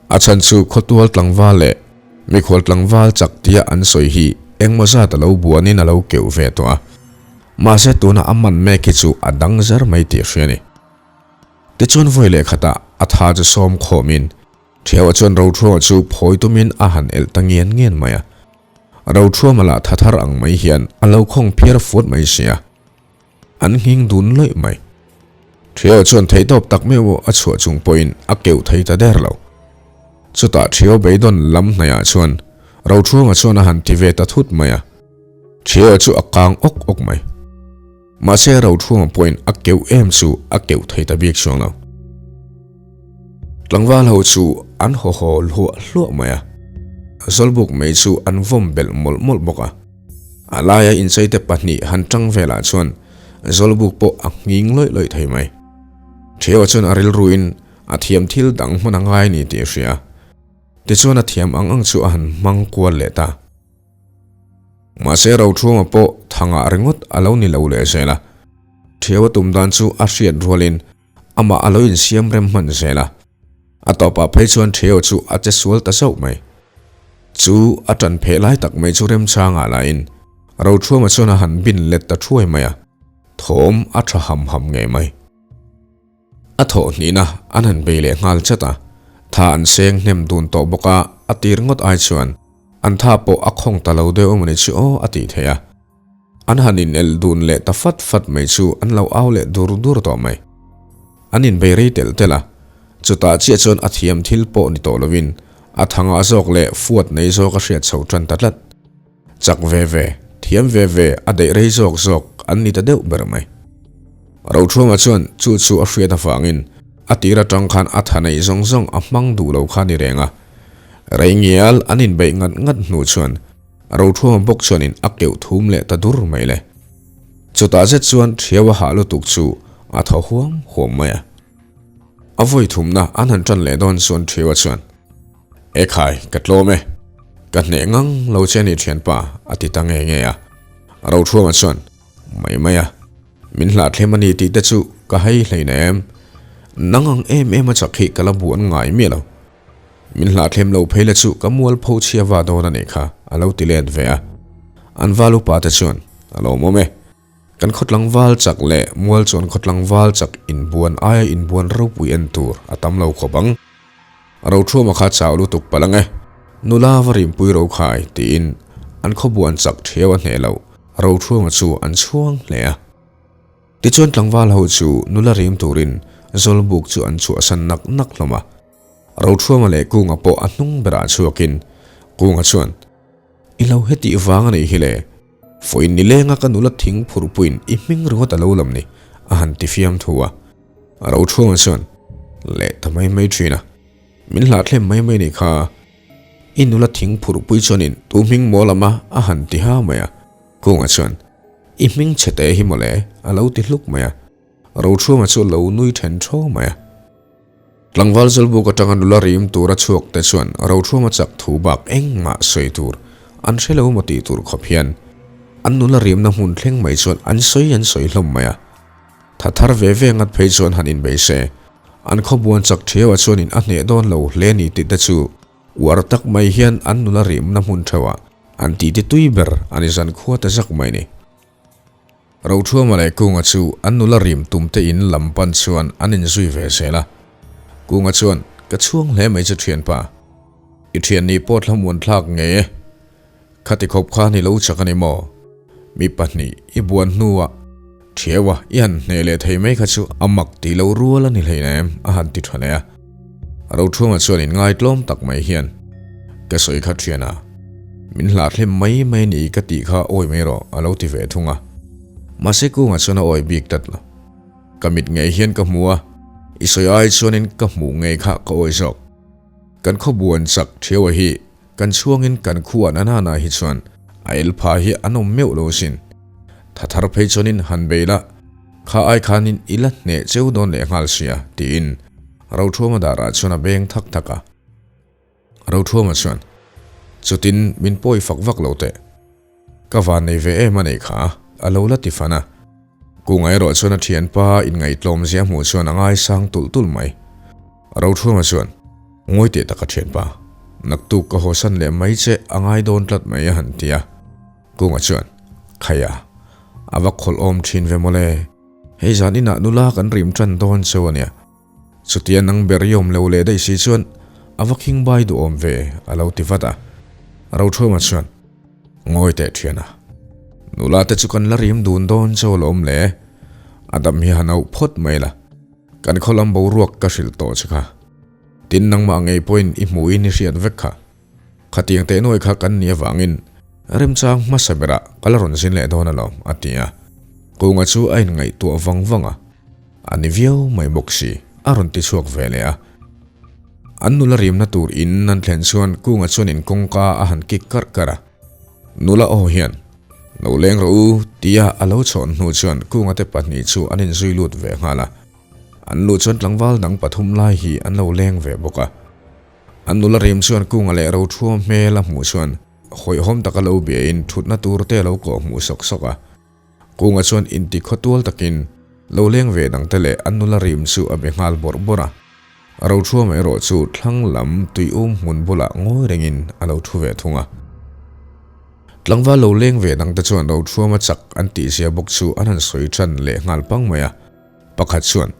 A chhan chu khawtual tlangval leh mikhual tlangval chak tia an sawi hi engmaw zat a lo buanin a lo keuh ve tawh a. Mahse tuna a man mek hi chu a dang zar mai tih a hria a ni. Tichuan vawi leh khatah a tha chu sawm khawmin Ṭhiaua chuan Rothuama chu phawi tumin a han elh ta ngian ngian mai a. Rothuama lah tha thar ang mai hian a lo khawng phiar fuat mai si a. An nghing dun lawih mai. Ṭhiaua chuan theihtawp tak meuh a chhuah chung pawhin a keuh thei ta der lo. Chutah Ṭhiau beidawn lam hnaihah chuan Rothuama chuan a han ti ve ta thut mai a. Ṭhiaua chu a kang awk awk mai. Mahse Rothuama pawhin a keuh em chu a keuh thei ta bik chuang lo. Tlangval ho chu an haw haw hluah hluah mai a, Zawlbuk mai chu an vawm belh mawlh mawlh bawk a. A laia incheite pahnih han tang velah chuan Zawlbuk pawh a nghing lawih lawih thei mai. Ṭhiaua chuan a rilruin a thiam thil dang hman a ngai ni tih a hria. Tichuan a thiam ang ang chu a han hmang kual leh ta. Mahse Rothuama pawh thangah ringawt a lo ni lo leh zel a. Ṭhiaua tum dan chu a hriat rualin amah a lo insiam rem hman zel a. A tawpah phei chuan Ṭhiaua chu a che sual ta zauh mai. Chu a ṭan pheh lai tak mai chu remchangah lahin Rothuama chuan a han bin let ta ṭhuai mai a, thawm a ṭha ham ham ngei mai. A thawh hnihna an han bei leh nghal chat a, tha an seng hnem dun tawh bawk a, a tir ngawt ai chuan. An tha pawh a khawng ta lo deuh emawni chu aw a tih theih a. An han inel dun leh ta fat fat mai chu an lo au leh dur dur tawh mai. An inbei rei telh telh a, chutah chiah chuan a thiam thil pawh ni tawh lovin a thangah zawk leh fuat nei zawk a hriat chho tan ta tlat. Chak ve ve, thiam ve ve, a daih rei zawk zawk an ni ta deuh ber mai. Rothruama chuan chu chu a hriat avangin a tir atang khan a tha neih zawng zawng a hmang duh lo kha ni reng a. Rei ngial an inbeih ngat ngat hnu chuan Rothruama bawk chuanin a keuh thum leh ta dur mai le. Chutah zet chuan Thiau a hah lutuk chu a thaw huam huam mai a. A vawi thumna an han tan leh dawn chuan Thiau-a chuan, Ekhai, ka tlawm e. Ka hneh ngang lo che ni thianpa, a ti ta nge nge a. Rothruama chuan, Mai mai a, min hlahthlem a ni tih te chu ka hei hlein em. Nang ang em em a chak hi ka la buan ngai miah lo. Min hlahthlem lo phei la chu ka mualpho chhia va dawn a nih kha, a lo ti let ve a. An val upa te chuan, A lawmawm e. Kan khawtlangval chak leh mual chuan khawtlangval chak inbuan aia inbuan ropui en tur a tam lo khawp ang. Rothuama kha chau lutuk palh ang e. Nula va rimpui ro khai, tiin an khawbuan chak thiau a hneh loh. Rothuama chu an chhuang hle a. Tichuan tlangval ho chu nula rim turin Zawlbuk chu an chhuahsan nak nak hlawm a. Rothuama leh Kunga pawh a hnung berah chhuakin Kunga chuan, I lo hetih vang a nih hi le, Vawiin nilenga ka nula thing phurhpuiin i hming ringawt a lo lam ni, a han ti fiam thu a. Rothuama chuan, Leh ta mai mai thin a, min hlahthlem mai mai nih kha, i nula thing phurhpui chuanin tu hming maw lam a, a han ti ha mai a. Kunga chuan, I hming chhe teh hi mawle, a lo ti hluk mai a. Rothuama chu lo nui then thaw mai a. Tlangval Zawlbuk atanga nula rim tura chhuak te chuan Rothuama chak thu bak engmah sawi tur an hre lo maw tih tur khawp hian an nula rimna hmun thleng mai chuan an sawi an sawi hlawm mai a. Tha thar ve ve ngat phei chuan han inbei se, an khawbuan chak thiau a chuanin a hneh dawn lo hle ni tih te chu uar tak mai hian an nula rimna hmun theuhah an titi tui ber a ni zan khua ta zak mai ni. Rothuama leh Kunga chu an nula rim tum te in lam pan chuan an inzui ve zel a. Kunga chuan, Ka chhuang hle mai che thianpa. I thian ni pawh thlamuan thlak ngei e. Khati khawp khan i lo chak a ni maw? Mi pahnih i buan hnuah Thiaua i han hneh leh thei mai kha chu a mak tih lo rual a ni hleinem a han ti tha leh a. Rothuama chuan in ngaitlawm tak mai hian, Ka sawi kha thiana, min hlahthlem mai mai ni ka tih kha awi mai rawh a lo ti ve thung a. Mahse kungah chuan a awi bik tlat lo. Ka mit ngei hian ka hmu a, i sawi ai chuanin ka hmuh ngei kha ka awi zawk. Kan khawbuan chak Thiaua hi kan chhuangin kan khuan a nana hi chuan a el pha hi an awm meuh lo sin. Tha thar phei chuanin han bei la, kha ai khanin i la hneh cheu dawn leh nghal sia, tiin Rothuama darah chuan a beng thak thak a. Rothuama chuan, Chutin min pawi fak vak lo teh. Ka van nei ve em a nei kha, a lo la ti fan a. Kunga erawh chuan a thianpa inngaihtlawm zia hmuh chuan a ngaisang tulh tulh mai. Rothuama chuan, Ngawi teh tak a thianpa, naktuk ka hawsan leh mai che a ngai dawn tlat mai a han ti a. Kunga chuan, Khaia, a va khawlh awm thin ve mawle. Hei zan inah nula kan rim tan dawn cheu a nia. Chutia nang ber i awm lo leh daih si chuan a va khing bai duhawm ve a lo ti vat a. Rothuama chuan, Ngawi teh thian a, nula te chu kan la rim dun dawn chaw la awm le, a dam hi han auh phawt mai la, kan khaw lam boruak ka hrilh tawh che kha. Tin nangmah ngei pawhin i hmuhin i hriat vek kha. Khatiang teh nuai kha kan nih avangin remchang hmasa berah ka la rawn zin leh dawn alawm, a ti a. Kunga chu a inngaihtuah vang vang a, a ni viau mai bawk si, a rawn ti chhuak ve leh a. An nula rimna tur in an thlen chuan Kunga chuan in kawngka a han kik karh karh a. Nula aw hian, Lo leng rawh u, tia a lo chhawn hnu chuan Kunga te pahnih chu an inzui lut ve nghal a. An luh chuan tlangval dang pathum lai hi an lo leng ve bawk a. An nula rim chuan Kunga leh Rothuam hmel a hmuh chuan hawihhawm taka lo biain thutna tur te a lo kawh hmuh sawk sawk a. Kunga chuan inti khawtual takin lo leng ve dangte leh an nula rim chu a be nghal bawrh bawrh a. Rothuam erawh chu thlang lam tuium hmun bulah ngawi rengin a lo thu ve thung a. Tlangval lo leng ve dangte chuan Rothuama chak an tihzia bawk chu an han sawi tan leh nghal pang mai a. Pakhat chuan,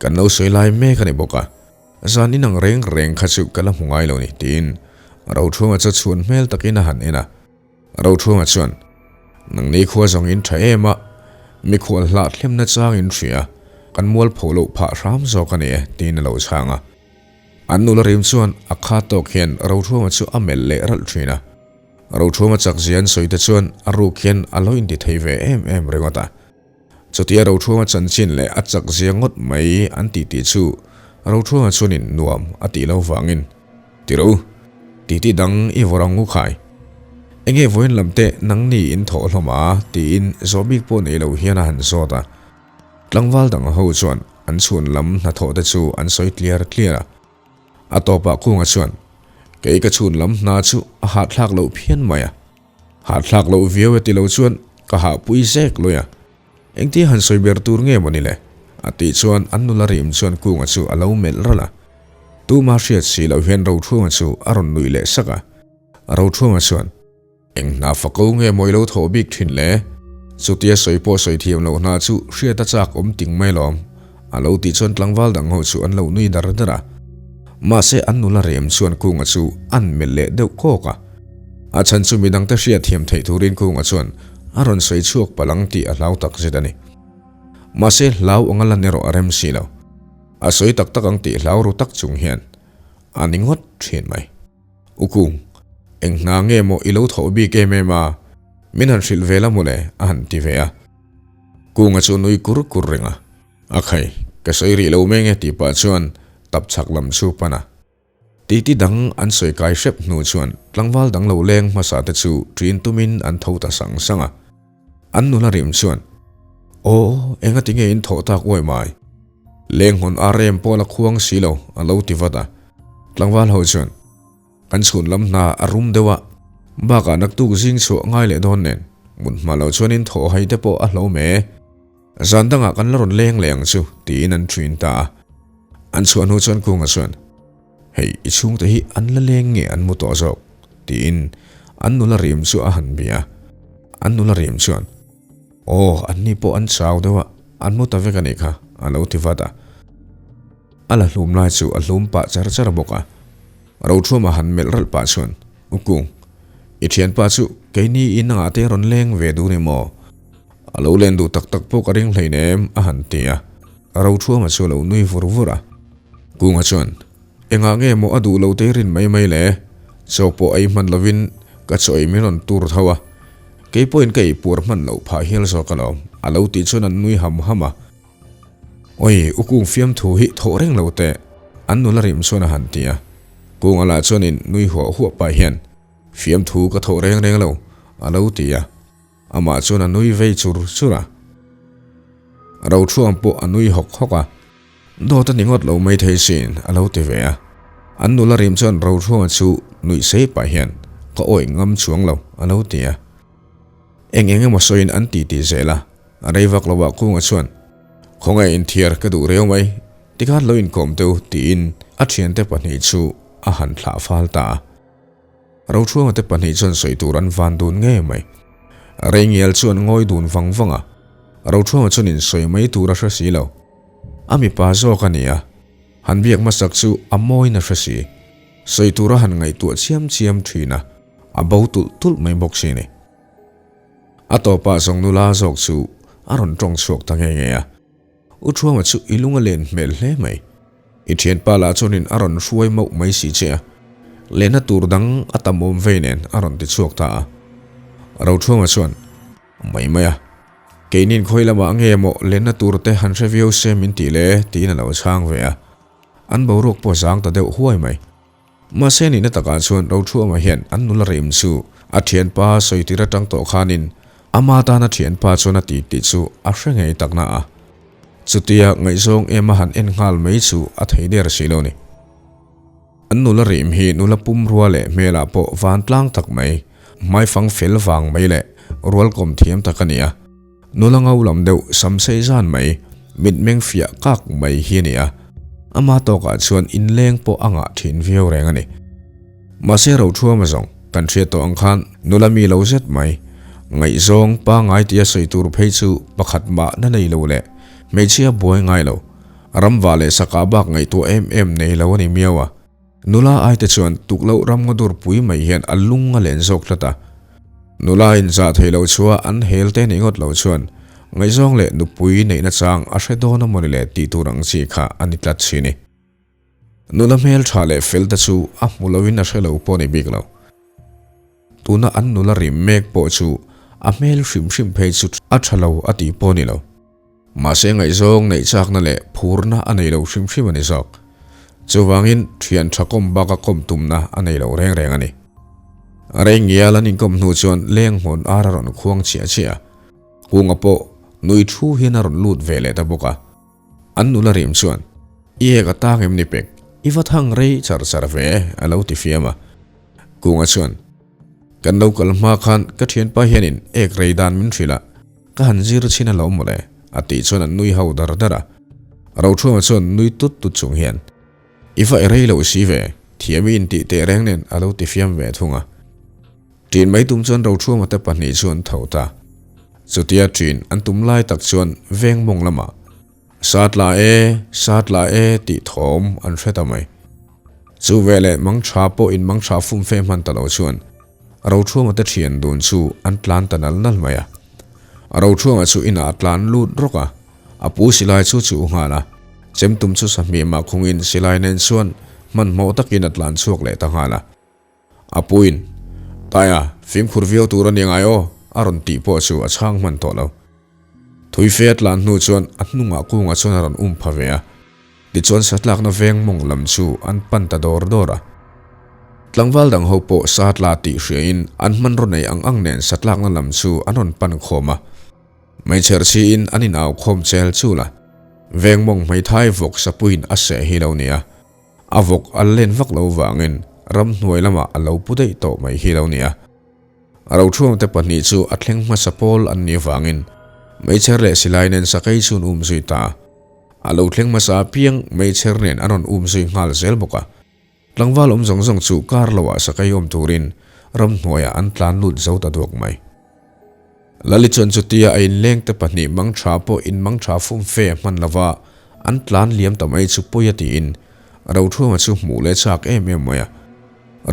Kan lo sawi lai mek a ni bawk a. Zan inang reng reng kha chu ka la hmu ngai lo ni, tiin Rothunga chu chhun hmel takin a han en a. Rothunga chuan, Nangni khua zawng in tha em a, mikhual hlah thlemna chang in hria, kan mualpho loh phah hram zawk a ni e, tiin a lo chhang a. An nula rim chuan a kha tawk hian Rothunga chu a melh leh ralh thin a. Rothunga chak zia an sawi te chuan a ruk hian a lo inti thei ve em em ringawt a. Chutia Rothunga chanchin leh a chak zia ngawt mai an tih tih chu Rothunga chuanin nuam a tih lo vangin, Tiro, titi dang i vawrh ang u khai. Enge vawiin lam teh nangni in thawh hlawm a? tiin zawh bik pawh nei lo hian a han zawt a. Tlangval dang ho chuan an chhun lam hnathawh te chu an sawi tliar tliar a. A tawpah Kunga chuan, Kei ka chhun lam hna chu a hahthlak loh phian mai a. Hahthlak loh viau e ti lo chuan ka hahpui zek lui a. Engtia han sawi ber tur nge maw ni le? A tih chuan an nula rim chuan Kunga chu a lo melh ralh a. Tuma hriat si loh hian Rothunga chu a rawn nuih leh sak a. Rothunga chuan, Eng hna fako nge maw i lo thawh bik thin le? Chutia sawi pawh sawi thiam loh hna chu hriat a chak awm ting mai lawm. A lo tih chuan tlangval dang ho chu an lo nui dar dar a. Mahse an nula rem chuan Kunga chu an melh leh deuh kawk a. A chhan chu midangte hriat thiam theih turin Kunga chuan a rawn sawi chhuak palh ang tih a hlau tak zet a ni. Mahse hlau anga lan erawh a rem si lo. A sawi tak tak ang tih hlau ru tak chung hian a ni ngawt thin mai. U Kung, eng hna nge maw i lo thawh bik em em a? Min han hrilh ve la mawle a han ti ve a. Kunga chu nui kur kur reng a. A khai, ka sawi rih lo meng e tih pah chuan tap chhak lam chu pan a. Titi dang an sawi kai hrep hnu chuan tlangval dang lo leng hmasa te chu ṭin tumin an tho ta sang sang a. An nula rim chuan, Aw, engati nge in thawh tak uai mai? Leng hawn ar em pawh la khuang si lo, a lo ti vat a. Tlangval ho chuan, Kan chhun lam hna a rum deuh a, bakah naktuk zing chhuah ngai leh dawn nen, mut hma lo chuanin thawh hai te pawh a hlawm e. Zan dangah kan la rawn leng leh ang chu, tiin an ṭhin ta a. An chhuah hnu chuan Kunga chuan, Hei, i chhungte hi an la leng nge an mu tawh zawk? tiin an nula rim chu a han bia a. An nula rim chuan, Aw, anni pawh an chau deuh a, an mu ta vek a nih kha, a lo ti vat a. A la hlum lai chu a hlum pah char char bawk a. Rothuma han melh ralh pah chuan, U Kung, i thianpa chu keini in angah te rawn leng ve duh ni maw? A lo len duh tak tak pawh ka ring hleinem, a han ti a. Rothuma chu a lo nui vur vur a. Kunga chuan, Engah nge maw a duh lo te rin mai mai le? Chaw pawh ei hman lovin ka chaw ei min rawn tur tho a. Kei pawhin ka ei puar hman loh phah hial zawk alawm, a lo tih chuan an nui ham ham a. Oi, u Kung fiamthu hi thawh reng lo teh, an nula rim chuan a han ti a. Kunga lah chuanin nui huah huah pah hian, Fiamthu ka thawh reng reng lo, a lo ti a. Amah chuan a nui vei chur chur a. Rothuam pawh a nui hawk hawk a. Dawt a ni ngawt lo mai thei sin, a lo ti ve a. An nula rim chuan Rothuama chu nuih sei pah hian, Ka awih ngam chuang lo, a lo ti a. Eng eng emaw sawiin an ti ti zel a. A rei vak lo ah Kunga chuan, Khawngaih inthiar ka duh reu mai, tikhan lo inkawm teu, tiin a thiante pahnih chu a han thlah fal ta a. Rothruanga te pahnih chuan sawi tur an van dun ngei mai. Reingial chu an ngawi dun vang vang a, Rothruanga chuan insawi mai tur a hre si lo. A mipa zawk a ni a, han biak hmasak chu a mawiin a hre si. Sawi tur a han ngaihtuah chiam chiam thin a, a bo tulh tulh mai bawk si ni. A tawpah zawng nula zawk chu a rawn tawng chhuak ta nghe nghe a. U Thuama chu i lung a len hmel hle mai. I thianpa lah chuanin a rawn hruai mauh mai si che a, lehna tur dang a tam awm vei nen a rawn ti chhuak ta a. Rothuama chuan, Mai mai a, keinin khawi lamah nge maw lehna tur te han hre viau se min tih le tiin a lo chhang ve a. An boruak pawh zang ta deuh huai mai. Mahse nihna takah chuan Rothuama hian an nula rim chu a thianpa sawi tir atang tawh khanin ama tana thianpa chuan a ti tih chu a hre ngei tak na a. Chutia ngaihzawng em a han en nghal mai chu a thei der si lo ni. An nula rim hi nula pumrua leh hmelah pawh vantlang tak mai, hmaifang fel vang mai leh rualkawm thiam tak a ni a. Nula ngau lam deuh sam sei zan mai, mitmeng fiah kak mai hi a ni a, ama tawkah chuan inleng pawh a ngah thin viau reng a ni. Mahse Rothuama zawng kan hriat tawh ang khan nula mi lo zet mai, ngaihzawng pangngai tia sawi tur phei chu pakhat mah na nei lo leh hmeichhia buai ngai lo, ramva leh sakah bak ngaihtuah em em nei lo a ni miau a. Nula ai te chuan tukloh ramngaw dur pui mai hian a lung a len zawk tlat a. Nula in zah thei lo chua an hel te nih ngawt lo chuan ngaihzawng leh nupui neihna chang a hre dawn a mawni le tih tur ang chi kha a ni tlat thin i. Nula hmel tha leh fel te chu a hmu lo in a hre lo pawh ni bik lo. Tuna an nula rim mek pawh chu a hmel hrim hrim phei chu a tha lo a tih pawh ni lo. Mahse ngaihzawng neih chakna leh phurna a nei lo hrim hrim a ni zawk. Chuvangin thian tha kawm baka kawm tumna a nei lo reng reng a ni. Rei ngial an inkawm hnu chuan leng hmun ar a rawn khuang chiah chiah a. Kunga pawh nui thu hian a rawn lut ve leh ta bawk a. An nula rim chuan, I ek a tang em ni pek? I va thang rei char char ve e, a lo ti fiam a. Kunga chuan, Kan lo kal hma khan ka thianpa hianin ek rei dan min hrilh a. Ka han zir chhin a lo mawle, a tih chuan an nui ho dar dar a. Rothruama chuan nui tut tut chung hian, I va e rei lo si ve, thiam i intih teh reng nen a lo ti fiam ve thung a. Ṭin mai tum chuan Rothruama te pahnih chu an tho ta. Chutia ṭin an tum lai tak chuan veng mawng lamah, Sa tla e, sa tla e tih thawm an hre ta mai. Chu veleh mangtha pawh in mangtha fumfe hman ta lo chuan Rothruanga te thian dun chu an tlan ta nal nal mai a. Rothruanga chu inah a tlan lut rawk a, a pu silai chu chu nghal a, chemtum chu sahmih mah khungin silai nen chuan hmanhmawh takin a tlan chhuak leh ta nghal a. A puin, Taia, fimkhur viau tur a ni ngai aw, a rawn tih pawh chu a chhang hman tawh lo. Thui fe a tlan hnu chuan a hnungah kungah chuan a rawn um pha ve a. Tichuan satlakna veng mawng lam chu an pan ta dawr dawr a. Tlangval dang ho pawh satla tih hriain an hmanraw nei ang ang nen satlakna lam chu an rawn pan khawm a. Meichher chiin an inau khawm chel chul a. Veng mawng hmeithai vawk sapuiin a seh hi lo ni a. A vawk a len vak lo vangin ramhnuai lamah a lo pu daih tawh mai hi lo ni a. A rothuamte pahnih chu a thleng hmasa pawl an nih vangin meichher leh silai nen sakei chu an um zui ta a. A lo thleng hmasa apiang meichher nen an rawn um zui nghal zel bawk a. Tlangval awm zawng zawng chu kar loah sakei awm turin ramhnuaiah an tlan lut zo ta duak mai. Lali chuan chutia a inlengte pahnih mangtha pawh in mangtha fumfe a hman lova an tlan liam ta mai chu pawi a tiin Rothuama chu hmuh leh chak em em mai a.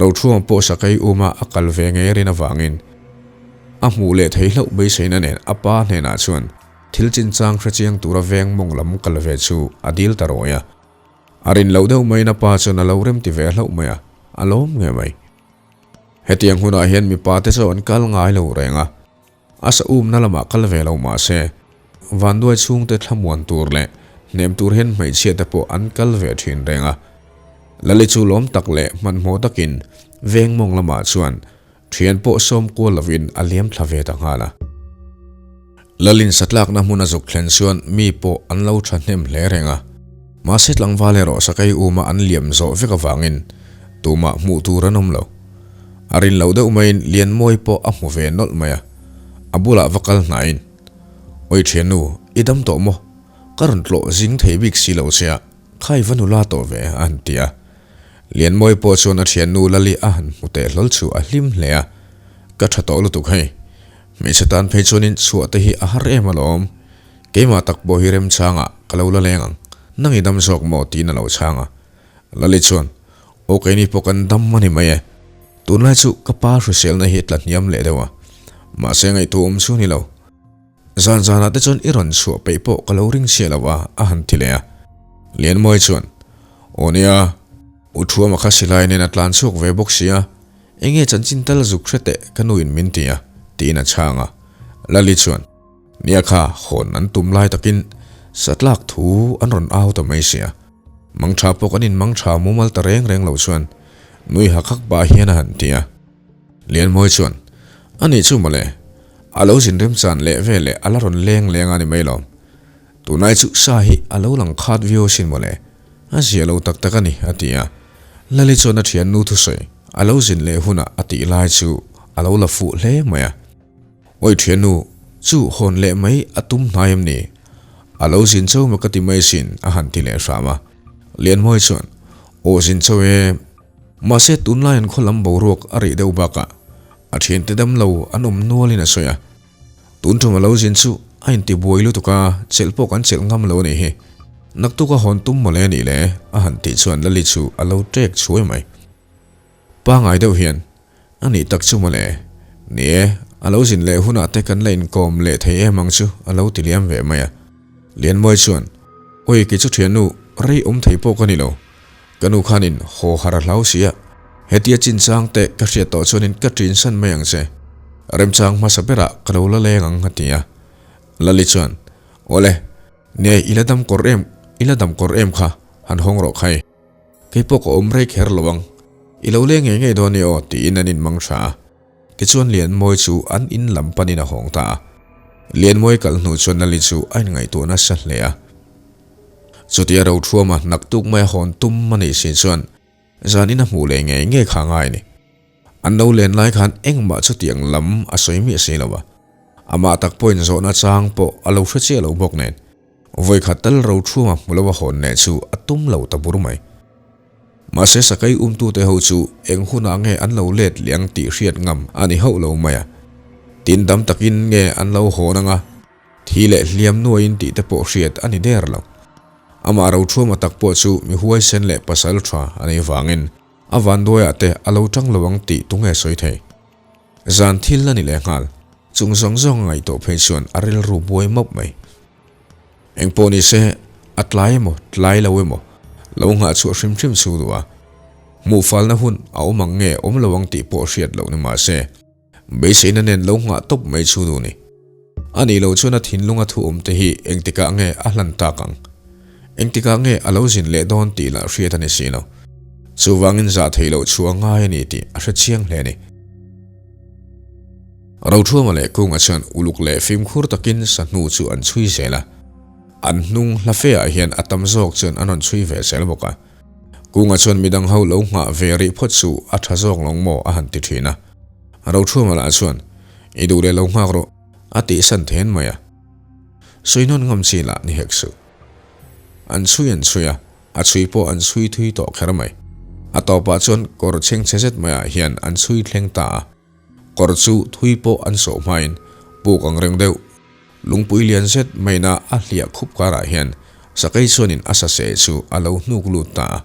Rothuama pawh sakei uma a kal ve ngei rin avangin a hmuh leh thei hlauh beiseina nen a pa hnenah chuan thil chinchang hrechiang tura veng mawng lam kal ve chu a dil ta rawi a. A rin loh deuh maiin a pa chuan a lo remti ve hlauh mai a, a lawm nge mai. Hetiang hunah hian mipa te chu an kal ngai lo reng a, a sa umna lamah kal ve lo mah se, vanduai chhungte thlamuan tur leh hnem tur hian hmeichhia te pawh an kal ve thin reng a. Lali chu lawm tak leh hmanhmawh takin veng mawng lamah chuan thian pawh sawm kual lovin a liam thla ve ta nghal a. Lalin satlakna hmun a zuk thlen chuan mi pawh an lo thahnem hle reng a. Mahse tlangval erawh sakei uma an liam zawh vek avangin tumah hmuh tur an awm lo. A rin loh deuh maiin Lianmawi pawh a hmu ve nawlh mai a, a bulah va kal hnaiin, Awi thiannu, i dam tawh maw? Ka rawn tlawh zing thei bik si lo che a, kha i va nula tawh ve, a han ti a. Lianmawi pawh chuan a thiannu Lali a han hmu teh hlawl chu a hlim hle a, Ka tha tawh lutuk hei. Hmeichhe tan phei chuanin chhuah te hi a har em alawm. Keimah tak pawh hi remchangah ka lo la leng ang, nang i dam zawk maw tiin a lo chhang a. Lali chuan, Aw keini pawh kan dam a ni mai e. Tunlai chu ka pa hriselna hi tla hniam leh deuh a, mahse ngaihtuah awm chu ni lo. Zan zanah te chuan i rawn chhuah peih pawh ka lo ring chhiah lo a, a han ti leh a. Lianmawi chuan, Aw nia, u Thuama kha silai nen a tlan chhuak ve bawk sia, enge chanchin tal zuk hre teh ka nuin min ti a, tiin a chhang a. Lali chuan. Nia kha hawn an tum lai takin satlak thu an rawn au ta mai sia. Mangtha pawh kan inmangtha mumal ta reng reng lo chuan nui hak hak pah hian a han ti a. Lianmawi chuan, A nih chu mawle, a lo zin remchan leh veleh a la rawn leng leng a ni mai lo. Tunlai chu sa hi a lo lang khat viau asin mawle, a zia lo tak tak a ni, a ti a. Lali chuan a thiannu thusawi a lo zin leh hunah a tih lai chu a lo la fuh hle mai a. Awi thiannu, chu hawn leh mai a tum hnai em ni? A lo zin cho maw ka ti mai sin, a han ti leh hram a. Lianmawi chuan, Aw zin cho e, mahse tunlai an khaw lam boruak a rih deuh bakah a thiante dam lo an awm nualin a sawi a. Tun tum a lo zin chu a intibuai lutuk a, chelh pawh kan chelh ngam lo a nih hi. Naktuk a hawn tum mawle nih le a han tih chuan Lali chu a lo ṭek chhuai mai. Pangai deuh hian, A nih tak chu mawle. Ni e, a lo zin leh hunah te kan la inkawm leh thei em ang chu a lo ti liam ve mai a. Lianmawi chuan, Awi kei chu thiannu, rei awm thei pawh ka ni lo. Ka nu khanin haw har a hlau si a, hetia chinchang te ka hriat tawh chuanin ka ṭinsan mai ang che. Remchang hmasa berah ka lo la leng ang a ti a. Lali chuan, Awle, ne i la dam kawr em, i la dam kawr em kha, han hawng rawh khai. Kei pawh ka awm rei kher lo ang, i lo leng ngei ngei dawn i aw tiin an inmang tha a. Tichuan Lianmawi chu an in lam panin a hawng ta a. Lianmawi kal hnu chuan Lali chu a inngaihtuah nasa hle a. Chutia Rothuama naktuk maia hawn tum a nih si chuan zanin a hmuh leh ngei ngei kha a ngai a ni. An lo len lai khan engmah chutiang lam a sawi miah si lo a. Amah tak pawhin zawhna chang pawh a lo hre chiah lo bawk nen vawikhat tal Rothuama hmu lo a hawn leh chu a tum lo ta bur mai. Mahse Sakai umtute ho chu eng hunah nge an lo let leh ang tih hriat ngam a ni hauh lo mai a. Tin dam takin nge an lo hawn ang a, thi leh hliam nuaiin tih te pawh hriat a ni der lo. Amah Rothuama tak pawh chu mi huaisen leh pasal tha a nih vangin a vanduaiah te a lo tang lo ang tih tunge sawi thei. Zan thil a ni leh nghal, chung zawng zawng a ngaihtuah phei chuan a rilru buai mawp mai. Engpawh ni se, a tlai emaw, tlai lo emaw, lo nghah chhuah hrim hrim chu duh a. Hmuh falna hun a awm ang nge awm lo ang tih pawh hriat loh ni mah se, beiseina nen lo nghah tawp mai chu duh ni. A nih loh chuan a thinlunga thu awm te hi engtikah nge a hlan tak ang? Engtikah nge a lo zin leh dawn tih lah hriat a ni si lo. Chuvangin zah theih loh chu a ngai a ni tih a hre chiang hle a ni. Rothuama leh Kunga chuan uluk leh fimkhur takin sahnu chu an chhui zel a. An hnung hla fe ah hian a tam zawk chuan an rawn chhui ve zel bawk a. Kunga chuan midang ho lo nghah ve rih phawt chu a tha zawk lo maw a han ti thin a. Rothuama lah chuan, I duh leh lo nghak rawh, a tihsan then mai a. Sawi nawn ngam chi lah ni hek suh. An chhui an chhui a, a chhui pawh an chhui thui tawh kher mai. A tawpah chuan kawr chhengchhe zet maiah hian an chhui thleng ta a. Kawr chu thui pawh an sawh hmain puk ang reng deuh. Lungpui lian zet maina a hliah khup karah hian sakei chuanin a saseh chu a lo hnuk lut ta a.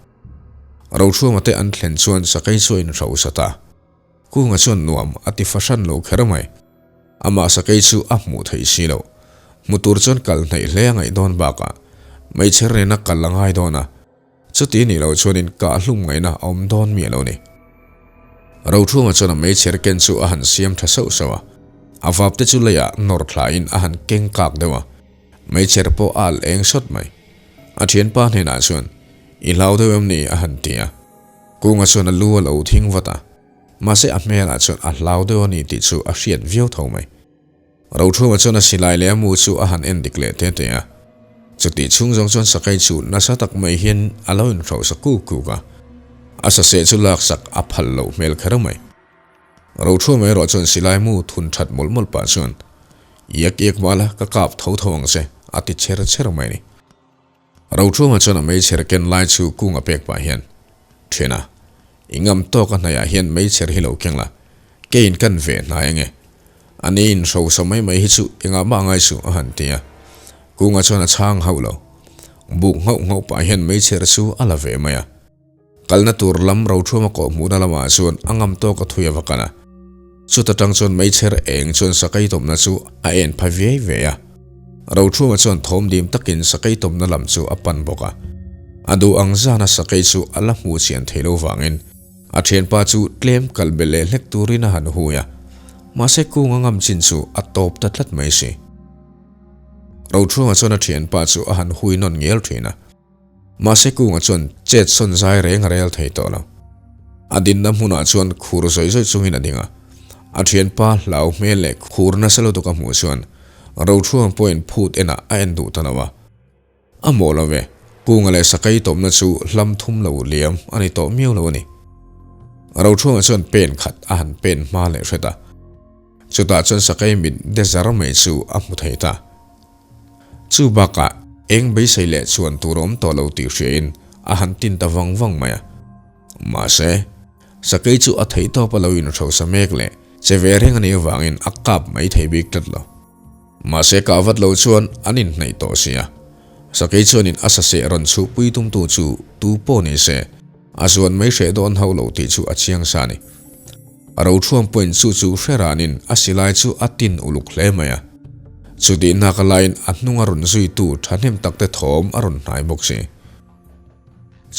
Rothruama te an thlen chuan sakei chu a inhrosa ta. Kunga chuan nuam a ti fahran lo kher mai. Amah sakei chu a hmuh theih si loh. Hmu tur chuan kal hnaih hle a ngaih dawn bakah meichher nena kal a ngai dawn a. Chuti nih loh chuanin kah hlum ngaihna a awm dawn miah lo ni. Rothunga chuan a meichher ken chu a han siam tha sauh sauh a, a vap te chu leiah nawr thlain a han keng kak deuh a, meichher pawh a alh eng sawt mai. A thianpa hnenah chuan, I hlau deuh em ni? a han ti a. Kunga chuan a lu a lo thing vat a, mahse a hmelah chuan a hlau deuh a ni tih chu a hriat viau tho mai. Rothuma chuan a silai leh a mu chu a han en dik leh te te a. Chutih chhung zawng chuan Sakei chu nasa tak mai hian a lo inhrohsa kuk kuk a. A saseh chu laksak a phal loh hmel kher mai. Rothuma erawh chuan silai mu thun that mawlh mawlh pah chuan, Iak iak mah la, ka kap tho tho ang che, a ti chher chher mai a ni. Rothuma chuan a meichher ken lai chu kung a pek pah hian, Thiana, i ngam tawk a hnaiah hian meichher hi lo keng la, keiin kan ve hnai ange. A ni in hrosa mai mai hi chu engah mah ngai suh a han ti a. Kunga chuan a chhang hauh lo. Buk nghauh nghauh pah hian meichher chu a la ve mai a. Kalna tur lam Rothuma kawh hmuhna lamah chuan a ngam tawk a thui a va kal a. Chuta tang chuan meichher eng chuan sakei tawmna chu a en pha viai ve a. Rothuma chuan thawm dim takin sakei tawmna lam chu a pan bawk a. A duh ang zana sakei chu a la hmuh chian thei lo vangin a thianpa chu tlem kal belh leh hlek turin a han hui a. Mahse kung a ngam chin chu a tawp ta tlat mai si. Rothuma chuan a thianpa chu a han hui nawn ngial thin a. Mahse Kunga chuan chet sawn zai reng a rel thei tawh lo. A dinna hmunah chuan khur zawih zawih chungin a ding a. A thianpa hlau hmel leh khur nasa lutuk a hmuh chuan Rothuang pawhin phut enah a en duh ta lo a. A mawh lo ve, Kunga leh Sakei tawpna chu hlam thum lo liam a ni tawh miau lo a ni. Rothuanga chuan pen khat a han pen hma leh hret a. Chutah chuan Sakei mit de zar mai chu a hmu thei ta. Chu bakah eng beisei leh chuan tur a awm tawh lo tih hriain a han tin ta vang vang mai a. Mahse, Sakei chu a theihtawp a lo inhrosa mek leh che ve reng a nih avangin a kap mai thei bik tlat lo. Mahse kah vat lo chuan an inhnaih tawh si a. Sakei chuanin a saseh rawn chhuhpui tumtu chu tu pawh ni se, a zuan mai hreh dawn hauh lo tih chu a chiang sa a ni. A rothuam pawhin chu chu hre ranin a silai chu a tin uluk hle mai a. Chutih nak laiin a hnunga rawn zuitu thahnem takte thawm a rawn hnai bawk si.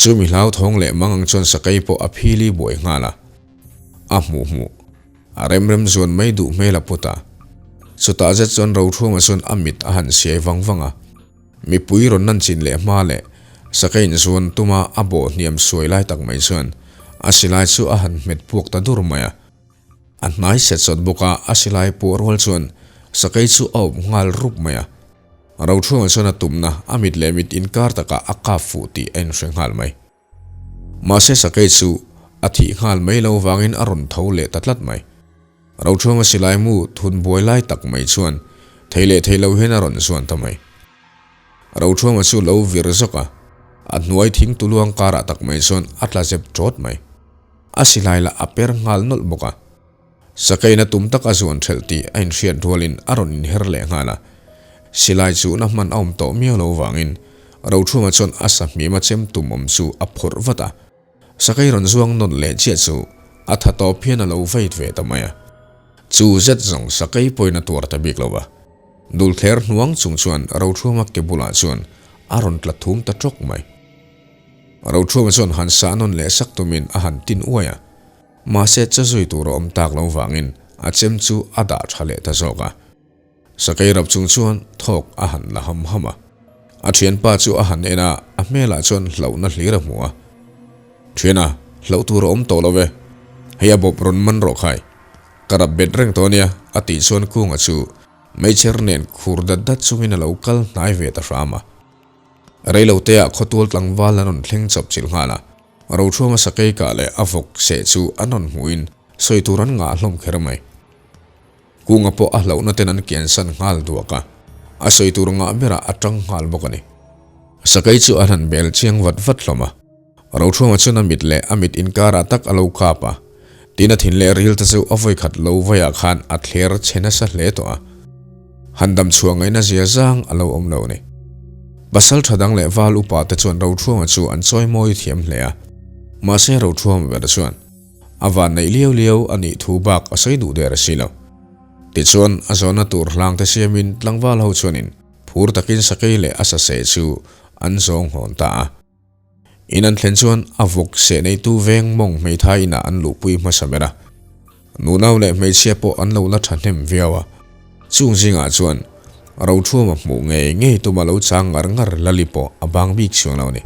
Chumi hlauthawng leh mang ang chuan sakei pawh a phili buai nghal a. A hmuh hmuh. A rem rem zuan mai duh hmel a put a. Chutah zet chuan Rothuama chuan a mit a han siai vang vang a. Mipui rawn nan chin leh hma leh sakei inzuan tuma a bawh hniam suai lai tak mai chuan a silai chu a han hmet puak ta dur mai a. A hnai set sawt bawk a, a silai puah rual chuan sakei chu a awp nghal rup mai a. Rothuama chuan a tumna a mit leh mit inkar takah a kap fuh tih a inhre nghal mai. Mahse sakei chu a thih nghal mai lo vangin a rawn tho leh ta tlat mai. Rochhuanga silai mu thun buai lai tak mai chuan thei leh thei lo hian a rawn zuan ta mai. Rochhuanga chu lo vir zawk a, a hnuai thing tuluang karah tak mai chuan a tla zep ṭawt mai. A silai lah a per nghal nawlh bawk a. Sakeina tum tak a zuan ṭhelh tih a inhriat rualin a rawn inher leh nghal a. Silai chuhna hman a awm tawh miau lo vangin Rothuma chuan a sahmima chem tum awm chu a phawrh vat a. Sakei rawn zuang nawn leh chiah chu a tha tawp hian a lo veit ve ta mai a. Chu zet zawng sakei pawhin a tuar ta bik lo va. Dulthler hnuang chung chuan Rothuma ke bulah chuan a rawn tla thum ta ṭawk mai. Rothuma chuan han sah nawn leh sak tumin a han tin uai a. Mahse che zui tur a awm tak lo vangin a chem chu a dah tha leh ta zawk a. Sakei rap chung chuan thawk a han la ham ham a. A thianpa chu a han en a, a hmelah chuan hlauhna hlir a hmu a. Thiana, hlauh tur a awm tawh lo ve. Hei a bawp rawn man rawh khai. Ka rap bet reng tawh ania, a tih chuan Kunga chu meichher nen khur dat dat chungin a lo kal hnai ve ta hram a. Reiloteah khawtual tlangval an rawn thleng chawp chilh nghal a. Rochhuanga sakei kah leh a vawk seh chu an rawn hmuhin sawi tur an ngah hlawm kher mai. Kunga pawh a hlauhna ten an kiansan nghal duak a, a sawi tur ngah berah a tang nghal bawk a ni. Sakei chu a han bel chiang vat vat hlawm a, Rochhuanga chuan a mit leh a mit inkarah tak a lo kap a, tin a thin leh ril te chu a vawikhat lo vaiah khan a thler chhe nasa hle tawh a. Han dam chhuah ngaihna zia zang a lo awm lo a ni. Pasal tha dang leh val upa te chuan Rothuama chu an chawi mawi thiam hle a. Mahse Rothuama ber chuan a van neih liau liau a nih thu bak a sawi duh der a si lo. Tichuan a zawnna tur hlang te siamin tlangval ho chuanin phur takin sakei leh a saseh chu an zawng hawn ta a. In an thlen chuan a vawk seh neitu veng mawng hmeithai inah an luhpui hmasa ber a. Nunau leh hmeichhia pawh an lo la thahnem viau a. Chung zingah chuan Rothuama hmuh ngei ngei tuma lo chang ngar ngar Lali pawh a bang bik chuang lo a ni.